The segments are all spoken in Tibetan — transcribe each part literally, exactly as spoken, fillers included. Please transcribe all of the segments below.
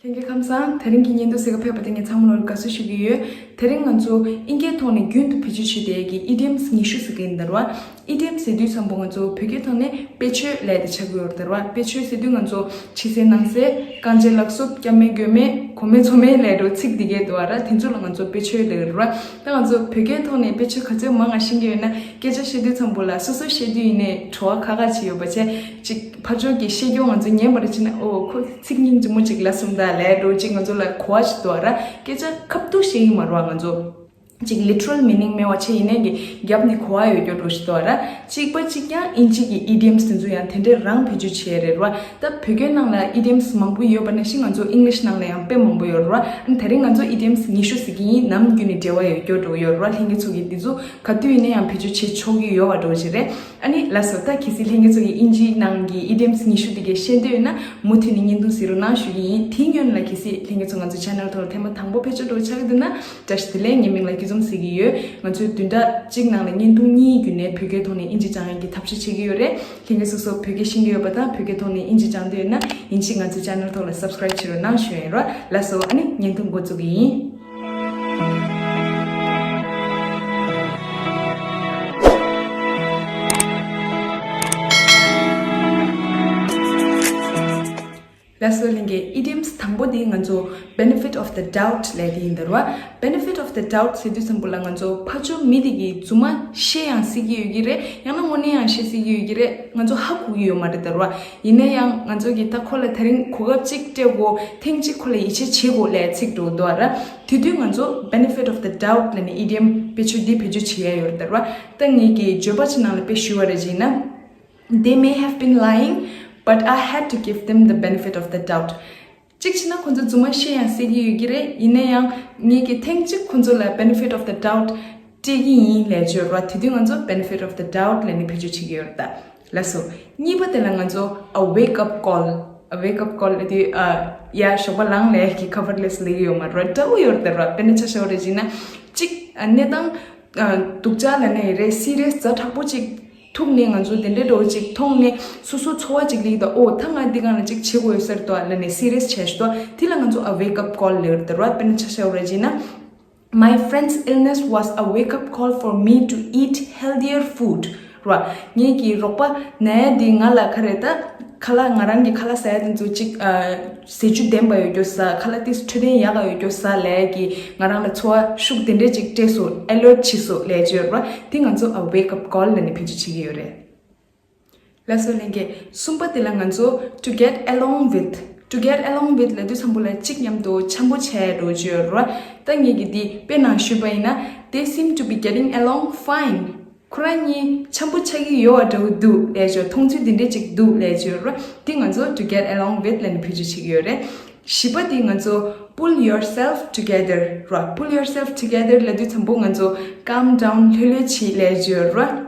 ལྷན་རྒྱས་ཁམས་བཟང་། དེ་རིང་གི་བརྙན་ཐུང་གཟིགས་ག་ཕེབས་པ་དེ་ངས་ཚང་མ་ལོར་དགའ་བསུ་ཞུ་གི་ཡོད། དེ་རིང་ང་ཚོ་ཨིན་སྐད་ཐོག་ནས་རྒྱུན་དུ་བེད་སྤྱོད་བྱེད་བསྡད་ཀྱི་ཨི་ཌི་ཡམ་ཉི་ཤུ་ཟེར་གྱི་ཡིན་ད་ར། ཨི་ཌི་ཡམ་ཟེར་དུས་ཙམ་པོ་ང་ཚོ་བོད་སྐད་ཐོག་ནས་དཔེ་ཆོས་ལབ་དེ་ཆགས་ཀྱི་ཡོད་རེད་ད་ར། དཔེ་ཆོས་ཟེར་དུས་ང་ཚོ་ཕྱི་གསལ་ནང་གསལ། རྐང་རྗེས་ལག་སུབ། སྐྱ་མེད་མགོ་མེད། གོ་མེད་ཚོ་མེད་ལབ་འགྲོ་ཚིག་འདི་གས་འདུག་ཨ་ར། དེ་ཚོ་ལ་ང་ཚོ་དཔེ་ཆོས་ལབ་ར། ད་ང་ཚོ་བོད་སྐད་ཐོག་ནས་དཔེ་ཆོས་ག་ཚོད་མང་ང་ཤེས་ཀྱི་ཡོད་ན། སྐད་ཆ་བཤད་དུས་ཙམ་པོ་ལ་སོ་སོ་བཤད་དུས་ཡིན་ནའི་བྲོ་བ་ཁ་ཁ་བྱེད་ཡོད་པ་བྱས། ཅིག་ཕར་ཕྱོགས་ཀྱི་བཤད་རྒྱུ་ང་ཚོ་ཉན་པར་ཕྱིན་ན། ཨོ་ཁོ་ཚིག་སྙིང་རྗེ་མོ་ཅིག་ལབ་སོང་ད་ལབ་འགྲོ། ཅིག་ང་ཚོ་ལ་གོ་བ་ཞིག་འདུག་ཨ་ར། སྐད་ཆ་ཁ་ཐུག་བཤད་ཀྱི་མ་རེད་བ། ང་ཚོ་ཅིག་ལི་ཊི་རལ་མི་ནིང་མེད་པ་བྱས་ཡིན་ནའི་གི་རྒྱབ་ནས་གོ་བ་ཡོད་རྒྱུ་འདྲ་ཞིག་འདུག་ཨ་ར། གཅིག་པ་གཅིག་རྐྱང་ཨིན་ཇི་གི་ཨི་ཌི་ཡམ་དེ་ཚོ་ཡང་དེ་འདྲའི་རང་བེད་སྤྱོད་བྱས་རེད་བ། ད་བོད་སྐད་ནང་ལ་ཨི་ཌི་ཡམ་མང་པོ་ཡོད་པ་ནང་བཞིན་ང་ཚོ་ཨིང་ལིཤ་ནང་ལ་ཡང་དཔེ་མང་པོ་ཡོད་རེད་བ། ཨ་ནི་དེ་རིང་ང་ཚོ་ཨི་ཌི་ཡམ་ཉི་ཤུ་ཟེར་གྱི་ཡིན། ནམ་རྒྱུན་ནས་འབྲེལ་བ་ཡོད་རྒྱུ་འདྲ་ཡོད་རེད་བ། ལྷན་རྒྱས་ཚོ་གིས་འདི་ཚོ་ག་དུས་ཡིན་ན་ཡང་བེད་སྤྱོད་བྱེད་ཆོག་གི་ཡོད་པ་འདྲ་ཞིག་རེད། ཨ་ནི་ལགས་སོ། ད་གལ་སྲིད་ལྷན་རྒྱས་ཚོ་གིས་ཨིན་ཇིའི་ནང་གི་ཨི་ཌི་ཡམ་ཉི་ཤུ་དེ་གས་ཤེས་འདོད་ཡོད་ན་མུ་མཐུད་ནས་བརྙན་ཐུང་གཟིགས་རོགས་གནང་ཞུ་གི་ཡིན། དེའི་སྔོན་ལ་གལ་སྲིད་ལྷན་རྒྱས་ཚོ་ང་ཚོའི་ཆེ་ནལ་ཐོག་ལ་ཐེངས་མ་དང་པོ་ཕེབས་ཆོག་འདྲ་ཆགས་ཀྱི་འདུག་ན། བཀྲ་ཤིས་བདེ་ལེགས། ངའི་མིང་ལ་སྐྱིད་འཛོམས་ཟེར་གྱི་ཡོད། ང་ཚོས་བདུན་ཕྲག་གཅིག་ནང་ལ་བརྙན་ཐུང་གཉིས་བརྒྱུད་ནས་བོད་སྐད་ཐོག་ནས་ཨིན་ཇི་སྦྱང་ཡག་གི་ཐབས་ཤེས་བྱེད་ཀྱི་ཡོད་རེད། ལྷན་རྒྱས་སོ་སོ་བོད་སྐད་ཤེས་ཀྱི་ཡོད་པ་དང་བོད་སྐད་ཐོག་ནས་ཨིན་ཇི་སྦྱང་འདོད་ཡོད་ན་ཡིན་གཅིག་ང་ཚོའི་ཆེ་ནལ་ཐོག་ལ་སབ་སི་ཀ་རེབ་བྱེད་རོགས་གནང་ཞུ་ཡིན་རོགས། ལགས་སོ། ཨ་ནི་བརྙན་ཐུང་འགོ་འཛུགས་ཀྱི་ཡིན། ལགས་སོ། ལྷན་རྒྱས། ཨི་ཌི་ཡམ་དང་པོ་དེ་ང་ཚོ་benefit of the doubt ལབ་དེ་ཡིན་ད་ར་བ། Benefit of the doubt ཟེར་དུས་ཙམ་པོ་ལ་ང་ཚོ་ཕར་ཕྱོགས་མི་དེ་གིས་རྫུན་མ་བཤད་ཡང་སྲིད་ཀྱི་ཡོད་ཀྱི་རེད། ཡང་ན་དངོས་གནས་ཡང་བཤད་སྲིད་ཀྱི་ཡོད་ཀྱི་རེད། ང་ཚོ་ཧ་གོ་གི་ཡོད་མ་རེད་ད་ར་བ། ཡིན་ན་ཡང་ང་ཚོ་གིས་ད་ཁོ་ལ་དེ་རིང་གོ་སྐབས་གཅིག་སྤྲད་དགོས། ཐེངས་གཅིག་ཁོ་ལ་ཡིད་ཆེས་བྱེད་དགོས་ལབ་ཚིག་འགྲོ་འདུག་ཨ་ར། དེ་དུས་ང་ཚོ་benefit of the doubt ལབ་ནས་ཨི་ཌི་ཡམ་དཔེ་ཆོས་འདི་བེད་སྤྱོད་བྱེད་ཡ་ཡོད་རེད་ད་ར་བ། ད་ངེད་ཀྱིས་བརྗོད་པ་ཅིག་ནང་ལ་དཔེ་ཞུ་བ་རེད་བྱས་ན། They may have been lying, but I had to give them the benefit of the doubt. གཅིག་བྱས་ན་ཁོ་ཚོ་རྫུན་མ་བཤད་ཡང་སྲིད་ཀྱི་ཡོད་ཀྱི་རེད། ཡིན་ན་ཡང་ངེད་ཀྱིས་ཐེངས་གཅིག་ཁོ་ཚོ་ལ་benefit of the doubt སྤྲད་ཀྱི་ཡིན་ལབ་བརྗོད་ར། དེ་དུས་ང་ཚོ་benefit of the doubt ལབ་ནས་བེད་སྤྱོད་བྱེད་ཀྱི་ཡོད་རེད་ད། ལགས་སོ། གཉིས་པ་དེ་ལ་ང་ཚོ་a wake up call, a wake up call ལབ་དུས་ཨ་ཡ་ཞོགས་པ་ལངས་ལབ་ཀྱི་ཁ་པར་སླེབས་ལབ་ཀྱི་ཡོད་མ་རེད། འདྲ་པོ་ཡོད་རེད་ད་ར། དཔེར་ན་ཆ་བཞག་པ་རེད་བྱས་ན་གཅིག་ཨ་གནས་སྟངས་ཨ་སྡུག་ཅག་ལབ་ན་ཡི་རེད། སི་རི་ཡས་ཛ་དྲག་པོ་གཅིག་ཐུག་ནས་ང་ཚོ་དེ་འདྲའི་འགྲོ་ཅིག་མཐོང་ནས་སོ་སོ་ཚོར་བ་ཅིག་སླེབས་ཀྱི་འདུག་ཨོ་ད་ང་འདི་སྒང་ལ་ཅིག་བྱེད་དགོས་ཡོད་ས་རེད་དོ་ལབ་ནས་སི་རི་ཡས་བྱས་ཤི་དོ། དེ་ལ་ང་ཚོ་a wake up call ལབ་ཀྱི་རེད་ད་ར། དཔེར་ན་ཆ་བཞག་པ་རེད་བྱས་ན། My friend's illness was a wake up call for me to eat healthier food ར། ངེད་ཀྱི་རོགས་པ་ན་ཡ་འདི་ང་ལ་ག་རེ་ད་ཁ་ལག་ང་རང་གི་ཁ་ལག་ཟ་ཡ་དེ་ཚོ་ཅིག་ཨ་ཟས་བཅུད་ལྡན་པ་ཡོད་རྒྱུ་ཟ། ཁ་ལག་དེ་འཕྲོད་བསྟེན་ཡག་ག་ཡོད་རྒྱུ་ཟ་ལབ་ཀྱི་ང་རང་ལ་ཚོར་བ་ཤུགས་དེ་འདྲས་ཅིག་སྤྲད་སོང་། ཨེ་ལར་ཊི་བྱས་སོང་ལབ་ཀྱི་ཡོད་ར། དེ་ང་ཚོ་a wake up call ལབ་ནས་བེད་སྤྱོད་བྱེད་ཀྱི་ཡོད་རེད། ལགས་སོ་ལྷན་རྒྱས། གསུམ་པ་དེ་ལ་ང་ཚོ་to get along with, to get along with ལབ་དུས་ཙམ་པོ་ལ་གཅིག་མཉམ་དུ་འཆམ་པོ་བྱས་འགྲོ་རྒྱུ་ཡོད་ར། ད་ངེད་ཀྱིས་འདི་དཔེ་ནང་ཞུས་པ་ཡིན་ན། They seem to be getting along fine. ཁོ་རང་གཉིས་འཆམ་པོ་ཆགས་ཀྱི་ཡོད་པ་འདྲ་བོ་འདུག་ལབ་ཀྱི་ཡོད། མཐོང་ཚུལ་འདི་འདྲས་ཅིག་འདུག་ལབ་ཀྱི་ཡོད་ར། འདི་ང་ཚོ་to get along with ལབ་ནས་བེད་སྤྱོད་བྱེད་ཀྱི་ཡོད་རེད། བཞི་པ་འདི་ང་ཚོ་pull yourself together ར། Pull yourself together ལབ་དུས་ཙམ་པོ་ང་ཚོ་calm down ལྷོད་ལྷོད་བྱེད་ལབ་ཀྱི་ཡོད་ར།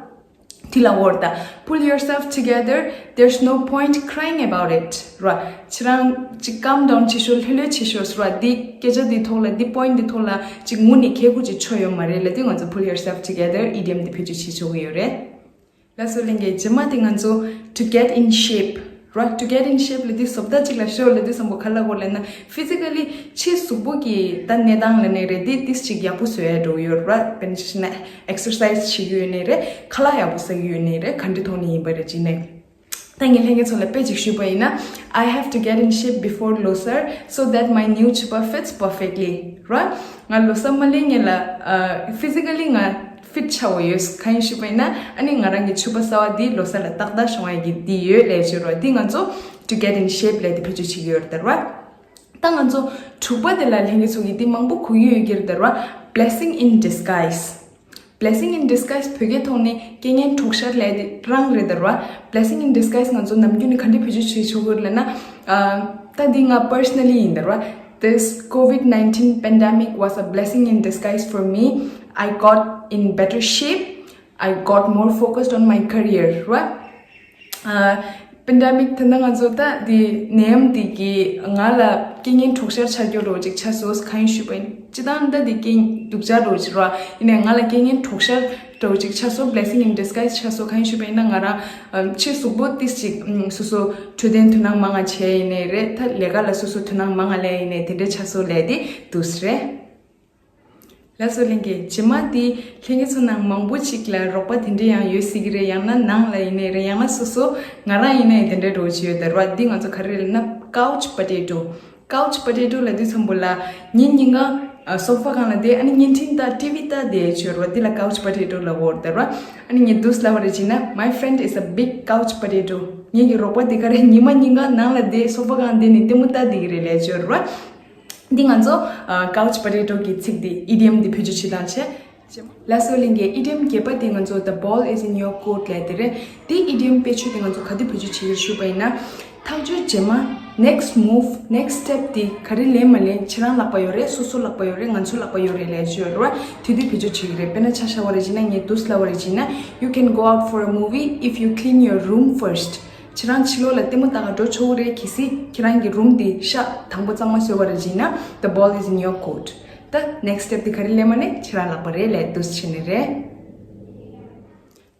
དེ་ལ་འོར་ད། Pull yourself together, there's no point crying about it ར། ཁྱེད་རང་ཅིག་calm down བྱེད་ཤོག་ལྷོད་ལྷོད་བྱེད་ཤོག་ར། འདི་སྐད་ཆ་འདི་ཐོག་ལ་འདི་point འདི་ཐོག་ལ་ཅིག་ངུ་ནས་ཁེ་ཁུ་ཅིག་ཆོ་ཡོད་མ་རེད་ལབ་དུས་ང་ཚོ་pull yourself together ཨི་ཌི་ཡམ་འདི་བེད་སྤྱོད་བྱེད་ཆོག་གི་ཡོད་རེད། ལགས་སོ་ལྷན་རྒྱས། རྗེས་མ་དེ་ང་ཚོ་to get in shape ར། To get in shape ལབ་དུས་བཟོ་ལྟ་ཅིག་ལ་ཤོག་ལབ་དུས་ཙམ་པོ་ག་ལ་གོ་ལབ་ན་physically ཕྱི་གཟུགས་པོ་གི་ད་གནས་སྟངས་ལབ་ནའི་རེད། དེ་ཏིས་ཅིག་ཡག་པོ་བཟོ་ཡ་འགྲོ་ཡོད་ར། དཔེར་ན་ཆ་བཞག་ན་exercise བྱེད་ཀྱི་ཡོད་ནའི་རེད། ཁ་ལག་ཡག་པོ་ཟ་གི་ཡོད་ནའི་རེད། ག་འདྲའི་ཐོག་ནས་ཡིན་པ་རེད་ཅེ་ནས། ད་ངས་ལྷན་རྒྱས་ཚོ་ལ་དཔེ་ཅིག་ཞུས་པ་ཡིན་ན། I have to get in shape before ལོ་གསར so that my new ཕྱུ་པ fits perfectly ར། ང་ལོ་གསར་མ་སླེབས་སྔོན་ལ་ཨ་physically ང་fit ཆགས་འོ་ཡོད། གང་ཡིན་ཞུས་པ་ཡིན་ན། ཨ་ནི་ང་རང་གི་ཕྱུ་པ་གསར་པ་འདི་ལོ་གསར་ལ་ཏག་ཏག་བྱུང་བ་ཡི་གི་འདི་ཡོད་ལབ་ཀྱི་ཡོད་ར། འདི་ང་ཚོ་to get in shape ལབ་དེ་བེད་སྤྱོད་བྱེད་ཀྱི་ཡོད་རེད་ད་ར། ད་ང་ཚོ་དྲུག་པ་དེ་ལ་ལྷན་རྒྱས་ཚོ་གིས་འདི་མང་པོ་གོ་གི་ཡོད་ཀྱི་རེད་ད་ར། Blessing in disguise. Blessing in disguise བོད་སྐད་ཐོག་ནས་རྐྱེན་ངན་གྲོགས་ཤར་ལབ་དེ་རང་རེད་ད་ར། Blessing in disguise ང་ཚོ་ནམ་རྒྱུན་ནས་ག་འདྲ་བེད་སྤྱོད་བྱེད་ཆོག་གི་རེད་ལབ་ན། ཨ་ད་འདི་ང་personally ཡིན་ད་ར། This COVID nineteen pandemic was a blessing in disguise for me. I got in better shape. I got more focused on my career ར། ཨ་པེན་ཌེ་མིག་ད་ལྟ་ང་ཚོ་ད་འདི་ནད་ཡམས་འདི་གིས་ང་ལ་རྐྱེན་ངན་གྲོགས་ཤར་ཆགས་རྒྱུ་རོ་ཅིག་ཆགས་སོང་། གང་ཡིན་ཞུས་པ་ཡིན། སྤྱིར་བཏང་ད་འདི་རྐྱེན་སྡུག་ཅག་རོ་ཅིག་ར། ཡིན་ནའི་ང་ལ་རྐྱེན་ངན་གྲོགས་ཤར་ འདྲ་བོ་ཅིག་ཆགས་སོང་། Blessing in disguise ཆགས་སོང་། གང་ཡིན་ཞུས་པ་ཡིན་ན། ང་རང་ཨམ་ཕྱི་གཟུགས་པོ་ཏིས་ཅིག་ཨམ་སོ་སོ་འཕྲོད་བསྟེན་དོ་སྣང་མང་ང་བྱས་ཡིན་ནའི་རེད། ད་ལས་ཀ་ལ་སོ་སོ་དོ་སྣང་མང་ང་ལས་ཡིན་ནའི་དེ་འདྲའི་ཆགས་སོང་ལས་དེ་དུས་རེད། ལགས་སོ་ལྷན་རྒྱས། རྗེས་མ་དེ་ལྷན་རྒྱས་ཚོ་ནང་མང་པོ་ཅིག་ལ་རོགས་པ་དེ་འདྲ་ཡང་ཡོད་སྲིད་ཀྱི་རེད། ཡང་ན་ནང་ལ་ཡིན་ནའི་རེད། ཡང་ན་སོ་སོ་ང་རང་ཡིན་ནའི་དེ་འདྲའི་འདྲ་བོ་ཅིག་ཡོད་དེ་རེད་བ། འདི་ང་ཚོ་ག་རེ་རེད་ལབ་ན་couch potato། Couch potato ལབ་དུས་ཙམ་པོ་ལ་ཉིན་ཉིན་གང་ཨ་སོ་ཕ་སྒང་ལ་བསྡད། ཨ་ནི་བརྙན་འཕྲིན་ལྟ། ཊི་ཝི་ལྟ་བསྡད་ཡོད་རེད་བ། འདི་ལ་couch potato ལབ་ཀྱི་ཡོད་རེད་བ། ཨ་ནི་ངས་འདུག་སེ་ལབ་པ་རེད་བྱས་ན། My friend is a big couch potato། ངེད་ཀྱི་རོགས་པ་དེ་ག་རེ་ཉི་མ་ཉིན་གང་ནང་ལ་བསྡད་སོ་ཕ་སྒང་བསྡད་ནས་ལྟད་མོ་ལྟ་བསྡད་ཀྱི་རེད་ལབ་ཀྱི་ཡོད་རེད་བ། འདི་ང་ཚོ་ཨ་couch potato གི་ཚིག་འདི། ཨི་ཌི་ཡམ་འདི་བེད་སྤྱོད་བྱེད་སྟངས་བྱས། ལགས་སོ་ལྷན་རྒྱས། ཨི་ཌི་ཡམ་བརྒྱད་པ་དེ་ང་ཚོ་The ball is in your court ལབ་དེ་རེད། འདི་ཨི་ཌི་ཡམ་བེད་སྤྱོད་དེ་ང་ཚོ་ག་དུས་བེད་སྤྱོད་བྱེད་ཀྱི་ཞུས་པ་ཡིན་ན། ཐག་གཅོད་རྗེས་མ། Next move, next step དེ་ག་རེ་ལེན་མ་ལེན་ཁྱེད་རང་ལག་པ་ཡོད་རེད། སོ་སོ་ལག་པ་ཡོད་རེད། ང་ཚོ་ལག་པ་ཡོད་རེད་ལབ་ཀྱི་ཡོད་རེད་བ། དེ་དུས་བེད་སྤྱོད་བྱེད་ཀྱི་རེད། དཔེར་ན་ཆ་བཞག་པ་རེད་བྱས་ན། ངས་འདུག་སེ་ལབ་པ་རེད་བྱས་ན། You can go out for a movie if you clean your room first. ཁྱེད་རང་ཕྱི་ལོགས་ལ་ལྟད་མོ་ལྟ་ག་འགྲོ་ཆོག་གི་རེད། གལ་སྲིད་ཁྱེད་རང་གི་རུམ་དེ་ཤ་དང་པོ་གཙང་མ་བཟོས་པ་རེད་བྱས་ན། The ball is in your court. ད་next step དེ་ག་རེ་ལེན་མ་ལེན་ཁྱེད་རང་ལག་པ་རེད་ལབ་འདུག་སེ་བྱས་ནས་རེད།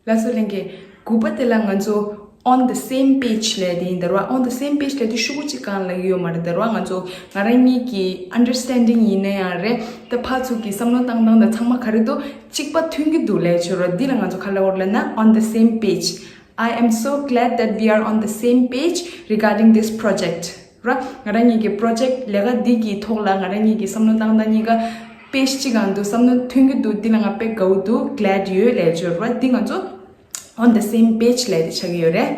ལགས་སོ་ལྷན་རྒྱས། དགུ་པ་དེ་ལ་ང་ཚོ་on the same page ལབ་དེ་ཡིན་དེ་རེད་བ། On the same page ལབ་དེ་ཤོག་གུ་གཅིག་སྒང་ལ་ཡོད་མ་རེད་དེ་རེད་བ། ང་ཚོ་ང་རང་གཉིས་ཀྱི་understanding ཡིན་ན་ཡང་རེད། ད་ཕར་ཚུར་གྱི་བསམ་བློ་བཏང་སྟངས་དང་ཚང་མ་ག་རེ་འདུག་གཅིག་པ་མཐུན་གྱི་འདུག་ལབ་ཀྱི་ཡོད་རེད་བ། འདི་ལ་ང་ཚོ་ག་རེ་ལབ་ཀྱི་ཡོད་རེད་ལབ་ན། On the same page. I am so glad that we are on the same page regarding this project. ར། ང་རང་གཉིས་ཀྱི་project ལས་ཀ་འདི་གི་ཐོག་ལ་ང་རང་གཉིས་ཀྱི་བསམ་བློ་བཏང་སྟངས་གཉིས་ཀ་page གཅིག་སྒང་དུ་བསམ་བློ་མཐུན་གྱི་འདུག་འདི་ལ་ང་དཔེ་དགའ་བོ་འདུག glad ཡོད་ལབ་ཀྱི་ཡོད་རེད་བ། འདི་ང་ཚོ་on the same page ལབ་དེ་ཆགས་ཀྱི་ཡོད་རེད།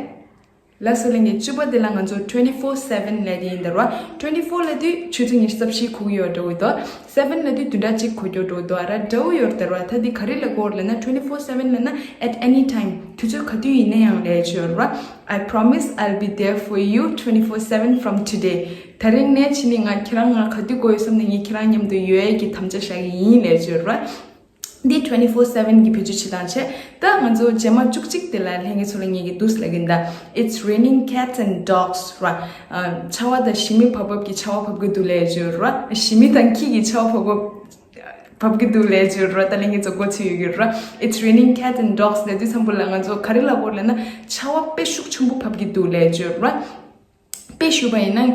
ལགས་སོ་ལྷན་རྒྱས། བཅུ་པ་དེ་ལ་ང་ཚོ་twenty four seven ལབ་དེ་ཡིན་དེ་རེད་བ། twenty four ལབ་དུས་ཆུ་ཚོད་ཉི་ཤུ་རྩ་བཞི་འཁོར་གྱི་ཡོད་འདྲ་བོ་འདུག seven ལབ་དུས་བདུན་ཕྲག་གཅིག་འཁོར་རྒྱུ་འདྲ་བོ་འདུག་ཨ་ར། འདྲ་བོ་ཡོད་རེད་དེ་རེད་བ། ད་འདི་ག་རེ་ལབ་ཀྱི་ཡོད་རེད་ལབ་ན། twenty four seven ལབ་ན་at any time དུས་ཚོད་ག་དུས་ཡིན་ན་ཡང་ལབ་ཀྱི་ཡོད་རེད་བ། I promise I'll be there for you twenty four seven from today. ད་རིང་ནས་བྱས་ནས་ང་ཁྱེད་རང་ང་ག་དུས་དགོས་ཡོད་བསམ་ནས་ངས་ཁྱེད་རང་མཉམ་དུ་ཡོད་ཡས་ཀྱི་དམ་བཅའ་བཞག་གི་ཡིན་ལབ་ཀྱི་ཡོད་རེད་བ། འདི་twenty four seven གྱི་བེད་སྤྱོད་བྱེད་སྟངས་བྱས། ད་ང་ཚོ་རྗེས་མ་བཅུ་གཅིག་དེ་ལ་ལྷན་རྒྱས་ཚོ་ལ་ངེད་ཀྱིས་འདུག་སེ་ལབ་ཀྱི་ཡིན་ད། It's raining cats and dogs ར། ཨ། ཆར་པ་དང་ཞི་མི་བབས་བབས་ཀྱི་ཆར་པ་བབས་ཀྱི་འདུག་ལབ་ཀྱི་ཡོད་རེད་བ། ཞི་མི་དང་ཁྱི་གི་ཆར་པ་བབས་བབས་བབས་ཀྱི་འདུག་ལབ་ཀྱི་ཡོད་རེད་བ། ད་ལྷན་རྒྱས་ཚོ་མགོ་ཚོས་ཡོད་ཀྱི་རེད་བ། It's raining cats and dogs ལབ་དུས་ཙམ་པོ་ལ་ང་ཚོ་ག་རེ་ལབ་དགོས་ལབ་ན། ཆར་པ་དཔེ་ཤུགས་ཆེན་པོ་བབས་ཀྱི་འདུག་ལབ་ཀྱི་ཡོད་རེད་བ། དཔེ་ཞུས་པ་ཡིན་ན།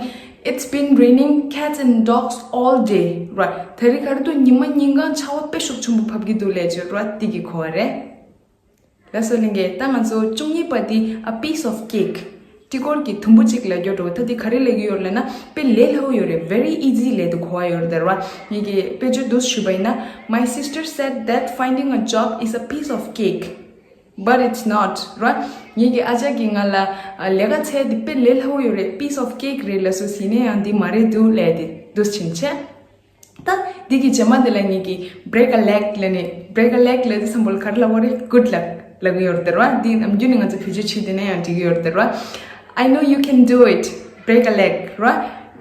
It's been raining cats and dogs all day ར། ད་རེས་ག་རེ་འདུག་ཉི་མ་ཉིན་གང་ཆར་པ་དཔེ་ཤུགས་ཆེན་པོ་བབས་ཀྱི་འདུག་ལབ་ཀྱི་ཡོད་རེད་བ། འདི་གི་གོ་བ་རེད། ལགས་སོ་ལྷན་རྒྱས། ད་ང་ཚོ་བཅུ་གཉིས་པ་འདི་a piece of cake སྤྲི་གོར་གྱི་དུམ་བུ་གཅིག་ལབ་ཀྱི་ཡོད་འདྲ་བོ། ད་འདི་ག་རེ་ལབ་ཀྱི་ཡོད་རེད་ལབ་ན། དཔེ་ལས་སླ་བོ་ཡོད་རེད། very easy ལབ་དུས་གོ་བ་ཡོད་རེད་དེ་རེད་བ། ངེད་ཀྱིས་དཔེ་བརྗོད་འདུག་སེ་ཞུས་པ་ཡིན་ན། My sister said that finding a job is a piece of cake. But it's not ར། ངེད་ཀྱི་ཨ་ཅག་གིས་ང་ལ་ཨ་ལས་ཀ་འཚོལ་དེ་དཔེ་ལས་སླ་བོ་ཡོད་རེད། piece of cake རེད་ལབ་སོང་ཟེར་ནའི་ཡང་འདི་མ་རེད་འདུག་ལབ་དེ་འདུག་སེ་བྱས་ནས་བྱས། ད་འདི་གི་རྗེས་མ་དེ་ལ་ངེད་ཀྱིས་break a leg ལབ་ནས། break a leg ལབ་དུས་ཙམ་པོ་ལ་ག་རེ་ལབ་པ་རེད། good luck ལབ་ཀྱི་ཡོད་རེད་དེ་རེད་བ། འདི་ནམ་རྒྱུན་ནས་ང་ཚོ་བེད་སྤྱོད་བྱེད་དེ་ན་ཡང་འགྲིག་གི་ཡོད་རེད་དེ་རེད་བ། I know you can do it. Break a leg ར།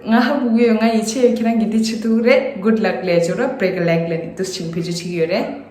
ང་ཧ་གོ་གི་ཡོད། ང་ཡིད་ཆེས་ཡོད། ཁྱེད་རང་གིས་འདི་བྱེད་ཐུབ་ཀྱི་རེད། good luck ལབ་ཀྱི་ཡོད་རེད་བ། break a leg ལབ་ནས་འདུག་སེ་བེད་སྤྱོད་བྱེད་ཀྱི་ཡོད་རེད།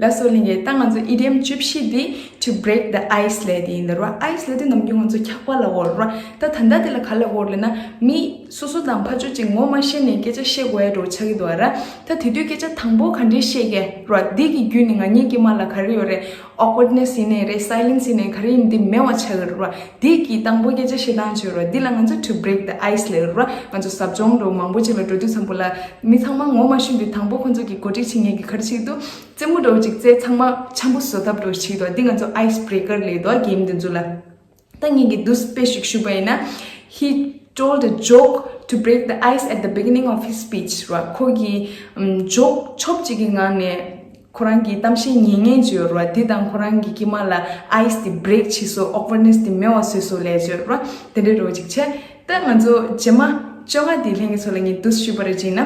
ལགས་སོ་ལྷན་རྒྱས། ད་ང་ཚོ་ཨི་ཌི་ཡམ་བཅུ་བཞི་འདི་to break the ice ལབ་དེ་ཡིན་དེ་རེད་བ། ice ལབ་དེ་ནམ་རྒྱུན་ང་ཚོ་འཁྱག་པ་ལབ་ཀྱི་ཡོད་རེད་བ། ད་ད་ལྟ་དེ་ལ་ག་རེ་ལབ་ཀྱི་ཡོད་རེད་ལབ་ན། མི་སོ་སོ་དང་ཕར་ཕྱོགས་གཅིག་ངོ་མ་ཤེས་ནས་སྐད་ཆ་བཤད་དགོས་ཡ་འདྲ་བོ་ཆགས་ཀྱི་འདུག་ཨ་ར། ད་དེ་དུས་སྐད་ཆ་དང་པོ་ག་འདྲས་བཤད་ཀྱི་རེད་བ། འདི་གི་བརྒྱུད་ནས་ང་གཉིས་ཀྱི་དམག་ལ་ག་རེ་ཡོད་རེད། awkwardness ཡིན་ནའི་རེད། silence ཡིན་ནའི་ག་རེ་ཡིན་འདི་མེད་པ་ཆགས་ཀྱི་རེད་བ། འདི་གི་དང་པོ་སྐད་ཆ་བཤད་སྟངས་བྱོས་རོགས། འདི་ལ་ང་ཚོ་to break the ice ལབ་རོགས། ང་ཚོ་ཟབ་སྦྱོང་འགྲོ་མང་པོ་ཅིག་ལ་འགྲོ་དུས་ཙམ་པོ་ལ་མི་ཚང་མ་ངོ་མ་ཤེས་དུས་དང་པོ་ཁོ་ཚོ་གི་གོ་སྒྲིག་བྱེད་མཁན་གྱི་ག་རེ་བྱེད་ཀྱི་འདུག་རྩེད་མོ་འདྲ་བོ་ཅིག་རྩེད། ཚང་མ་འཆམ་པོ་བཟོ་ཐབས་འདྲ་བོ་ཞིག་འདུག་འདི་ང་ཚོ་ice breaker ལབ་འདུག game འདི་ཚོ་ལ། ད་ངེད་ཀྱིས་འདུག་དཔེ་ཞིག་ཞུས་པ་ཡིན་ན། He told a joke to break the ice at the beginning of his speech རོགས། ཁོ་གི་ཨམ་joke ཆོབ་ཅིག་གི་ངང་ནས། ཁོ་རང་གི་གཏམ་བཤད་ཉན་མཁན་ཅིག་ཡོད་རེད་བ། འདི་དང་ཁོ་རང་གི་དཀྱིལ་མ་ལ་ice དེ་break བྱས་སོང་། awkwardness དེ་མེད་པ་བཟོས་སོང་ལབ་ཅིག་ཡོད་རེད་བ། དེ་འདྲའི་འདྲ་བོ་ཅིག་བྱས། ད་ང་ཚོ་རྗེས་མ་བཅོ་ལྔ་དེ་ལྷན་རྒྱས་ཚོ་ལ་ངས་འདུག་ཞུས་པ་རེད་བྱས་ན།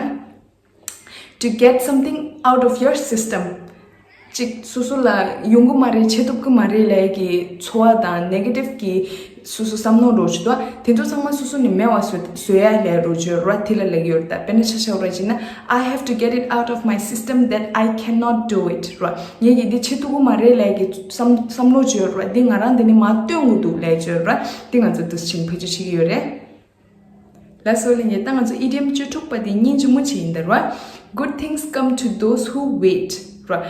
To get something out of your system. ཅིག་སོ་སོ་ལ་ཡོང་གི་མ་རེད། བྱེད་ཐུབ་ཀྱི་མ་རེད་ལབ་ཀྱི་ཚོར་བ་དང་negative གི་སོ་སོ་བསམ་མནོ་འདྲ་བོ་ཅིག་འདུག་དེ་ཚོ་ཚང་མ་སོ་སོ་ནས་མེད་པ་བཟོ་བཟོ་ཡ་ལབ་འདྲ་བོ་ཅིག་ཡོད་རེད་བ། དེ་ལ་ལབ་ཀྱི་ཡོད་རེད་ད། དཔེར་ན་ཆ་བཞག་པ་རེད་བྱས་ན། I have to get it out of my system that I cannot do it རོགས། ངས་ཀྱིས་འདི་བྱེད་ཐུབ་ཀྱི་མ་རེད་ལབ་ཀྱི་བསམ་བསམ་བློ་ཅིག་ཡོད་རེད་བ། འདི་ང་རང་འདི་ནས་མར་བཏོན་དགོས་འདུག་ལབ་ཅིག་ཡོད་རེད་བ། འདི་ང་ཚོ་འདུག་སེ་བྱས་ནས་བེད་སྤྱོད་བྱེད་ཀྱི་ཡོད་རེད། ལགས་སོ་ལྷན་རྒྱས། ད་ང་ཚོ་ཨི་ཌི་ཡམ་བཅུ་དྲུག་པ་དེ་སྙིང་རྗེ་མོ་ཅིག་ཡིན་ད་རོ། Good things come to those who wait རོ།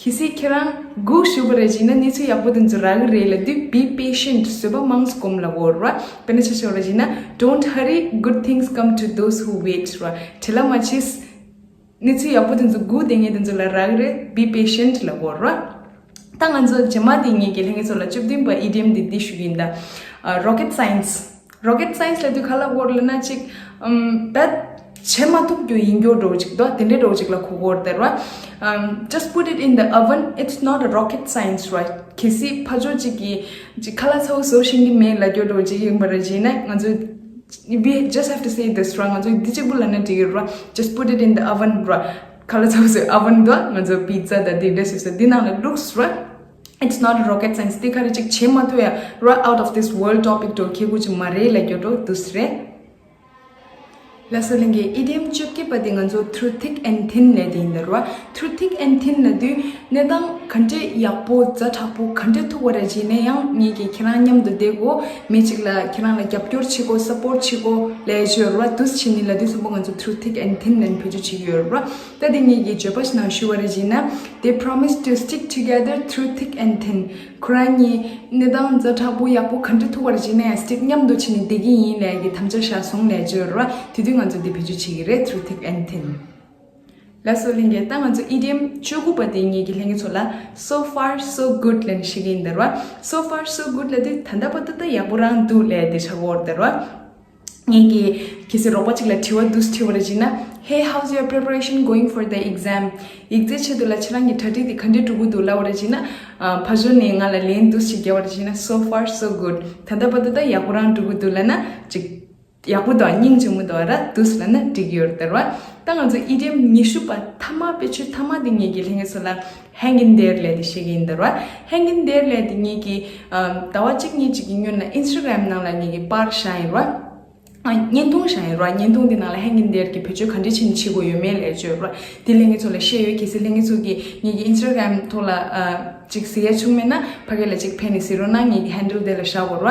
གལ་སྲིད་ཁྱེད་རང་སྒུག་བཞུགས་པ་རེད་ཅེ་ན་གནས་ཚུལ་ཡག་པོ་དེ་ཚོ་རག་གི་རེད་ལབ་དུས། Be patient. བཟོད་པ་མང་ཙམ་སྒོམ་ལབ་ཡོད་རེད་བ། དཔེར་ན་ཆ་བཞག་པ་རེད་ཅེ་ན། Don't hurry, good things come to those who wait. རེད་བ། བྲེལ་བ་མ་བྱེད། གནས་ཚུལ་ཡག་པོ་དེ་ཚོ་སྒུག་བསྡད་མཁན་དེ་ཚོ་ལ་རག་གི་རེད། Be patient ལབ་ཡོད་རེད་བ། ད་ང་ཚོ་རྗེས་མ་དེ་ངེད་ཀྱི་ལྷན་རྒྱས་ཚོ་ལ་བཅུ་བདུན་པ་ཨི་ཌི་ཡམ་དེ་འདི་ཞུ་གི་ཡིན་ད། Rocket science. Rocket science ལབ་དུས་ག་ལབ་ཡོད་རེད་ལབ་ན་ཅིག་ཨམ། ད་བྱེད་མ་ཐུབ་རྒྱུ་ཡིན་རྒྱུ་འདྲ་བོ་ཅིག་འདུག་དེ་འདྲའི་འདྲ་བོ་ཅིག་ལ་གོ་གི་ཡོད་རེད་ད། རེད་བ། Um, just put it in the oven. It's not a rocket science, right? གལ་སྲིད་ཕར་ཕྱོགས་ཅིག་གིས་ཅིག་ཁ་ལག་ཚ་བོ་བཟོ་ཤེས་ཀྱི་མེད་ལབ་རྒྱུ་འདྲ་བོ་ཅིག་ཡིན་པ་རེད་ཅེ་ན། ང་ཚོ we just have to say this, right? ང་ཚོ་འདི་གཅིག་པུ་ལབ་ན་འགྲིག་གི་རེད་བ། Just put it in the oven, right? ཁ་ལག་ཚ་བོ་བཟོ་oven འདུག་ང་ཚོ་pizza དང་དེ་འདྲ་བཟོས་ས་འདི་ནང་ལ་བླུགས་རེད་བ། It's not a rocket science. དེ་ག་རེ་ཅིག་བྱེད་མ་ཐུབ་ཡ་རེད་བ། Out of this world topic འདྲ་བོ་ཁྱད་པར་ཅིག་མ་རེད་ལབ་རྒྱུ་འདྲ་བོ་འདུག་སེ་རེད། ལགས་སོ་ལྷན་རྒྱས། ཨི་ཌི་ཡམ་བཅོ་བརྒྱད་པ་དེ་ང་ཚོ་through thick and thin ལབ་དེ་ཡིན་ད། རེད་བ། Through thick and thin ལབ་དུས་གནས་སྟངས་ག་འདྲས་ཡག་པོ་ཛ་དྲག་པོ་ག་འདྲས་ཐུག་པ་རེད་ཅེ་ན། ཡང་ངེད་ཀྱིས་ཁྱེད་རང་མཉམ་དུ་བསྡད་དགོས། མི་གཅིག་ལ་ཁྱེད་རང་ལ་རྒྱབ་སྐྱོར་བྱེད་དགོས། Support བྱེད་དགོས་ལབ་ཡ་ཅིག་ཡོད་རེད་བ། འདུག་སེ་བྱས་ནས་ལབ་དུས་ཙམ་པ་ང་ཚོ་through thick and thin ལབ་ནས་བེད་སྤྱོད་བྱེད་ཀྱི་ཡོད་རེད་བ། ད་དེ་ངེད་ཀྱིས་བརྗོད་པ་ཞིག་ནང་ཞུ་བ་རེད་ཅེ་ན། They promise to stick together through thick and thin. ཁོ་རང་གཉིས་གནས་སྟངས་ཛ་དྲག་པོ་ཡག་པོ་ག་འདྲ་ཐུག་པ་རེད་ཅེ་ན་ཡང་སི་ཊིག་མཉམ་དུ་བྱས་ནས་བསྡད་ཀྱི་ཡིན་ལབ་ཀྱི་དམ་བཅའ་བཞག་སོང་ལབ་ཅིག་ཡོད་རེད་བ། དེ་དུས་ང་ཚོ་འདི་བེད་སྤྱོད་བྱེད་ཀྱི་རེད། Through thick and thin. ལགས་སོ་ལྷན་རྒྱས། ད་ང་ཚོ་ཨི་ཌི་ཡམ་བཅུ་དགུ་པ་དེ་ངེད་ཀྱིས་ལྷན་རྒྱས་ཚོ་ལ་so far so good ལབ་ནས་བཤད་ཀྱི་ཡིན་ད། རེད་བ། So far so good ལབ་དུས་ད་ལྟ་བར་དུ་ད་ཡག་པོ་རང་འདུག་ལབ་དེ་ཆགས་ཀྱི་ཡོད་རེད་ད། རེད་བ། ངེད་ཀྱིས་གལ་སྲིད་རོགས་པ་གཅིག་ལ་དྲི་བ་འདུག་སེ་དྲིས་པ་རེད་ཅེ་ན། Hey, how's your preparation going for the exam? ཡིག་ཚད་ཆེད་དུ་ལ་ཁྱེད་རང་གི་གྲ་སྒྲིག་དེ་ག་འདྲས་འགྲོ་གི་འདུག་ལབ་པ་རེད་ཅེ་ན། ཨ། ཕར་ཕྱོགས་ནས་ང་ལ་ལན་འདུག་སེ་བརྒྱབ་པ་རེད་ཅེ་ན། So far so good. ད་ལྟ་བར་དུ་ད་ཡག་པོ་རང་འགྲོ་གི་འདུག་ལབ་ན་ཅིག་ཡག་པོ་འདུག་སྙིང་རྗེ་མོ་འདུག་ར་འདུག་སེ་ལབ་ན་འགྲིག་གི་ཡོད་རེད་ད། རེད་བ། ད་ང་ཚོ་ཨི་ཌི་ཡམ་ཉི་ཤུ་པ་མཐའ་མ་དཔེ་ཆ་མཐའ་མ་དེ་ངེད་ཀྱིས་ལྷན་རྒྱས་ཚོ་ལ་hang in there ལབ་དེ་བཤད་ཀྱི་ཡིན་ད། རེད་བ། Hang in there ལབ་དེ་ངེད་ཀྱིས་ཨ། ཟླ་བ་གཅིག་གཉིས་ཅིག་གི་སྔོན་ལ་Instagram ནང་ལ་ངེད་ཀྱིས་པར་བཞག་ཡིན་ར། ཨ། བརྙན་ཐུང་བཞག་ཡིན་ར། བརྙན་ཐུང་དེ་ནང་ལ་hang in there གི་བེད་སྤྱོད་ག་འདྲས་བྱས་ནས་བྱེད་དགོས་ཡོད་མེད་ལབ་ཅིག་ཡོད་ར། དེ་ལྷན་རྒྱས་ཚོ་ལ་བཤད་ཡོད། གལ་སྲིད་ལྷན་རྒྱས་ཚོ་གིས་ངེད་ཀྱི་Instagram ཐོག་ལ་ཨ། ཅིག་གཟིགས་ཡ་བྱུང་མེད་ན་ཕ་གི་ལ་ཅིག་ཕེབས་ནས་གཟིགས་རོགས་གནང་། ངེད་ཀྱི་handle དེ་ལ་བཞག་གོ་ར།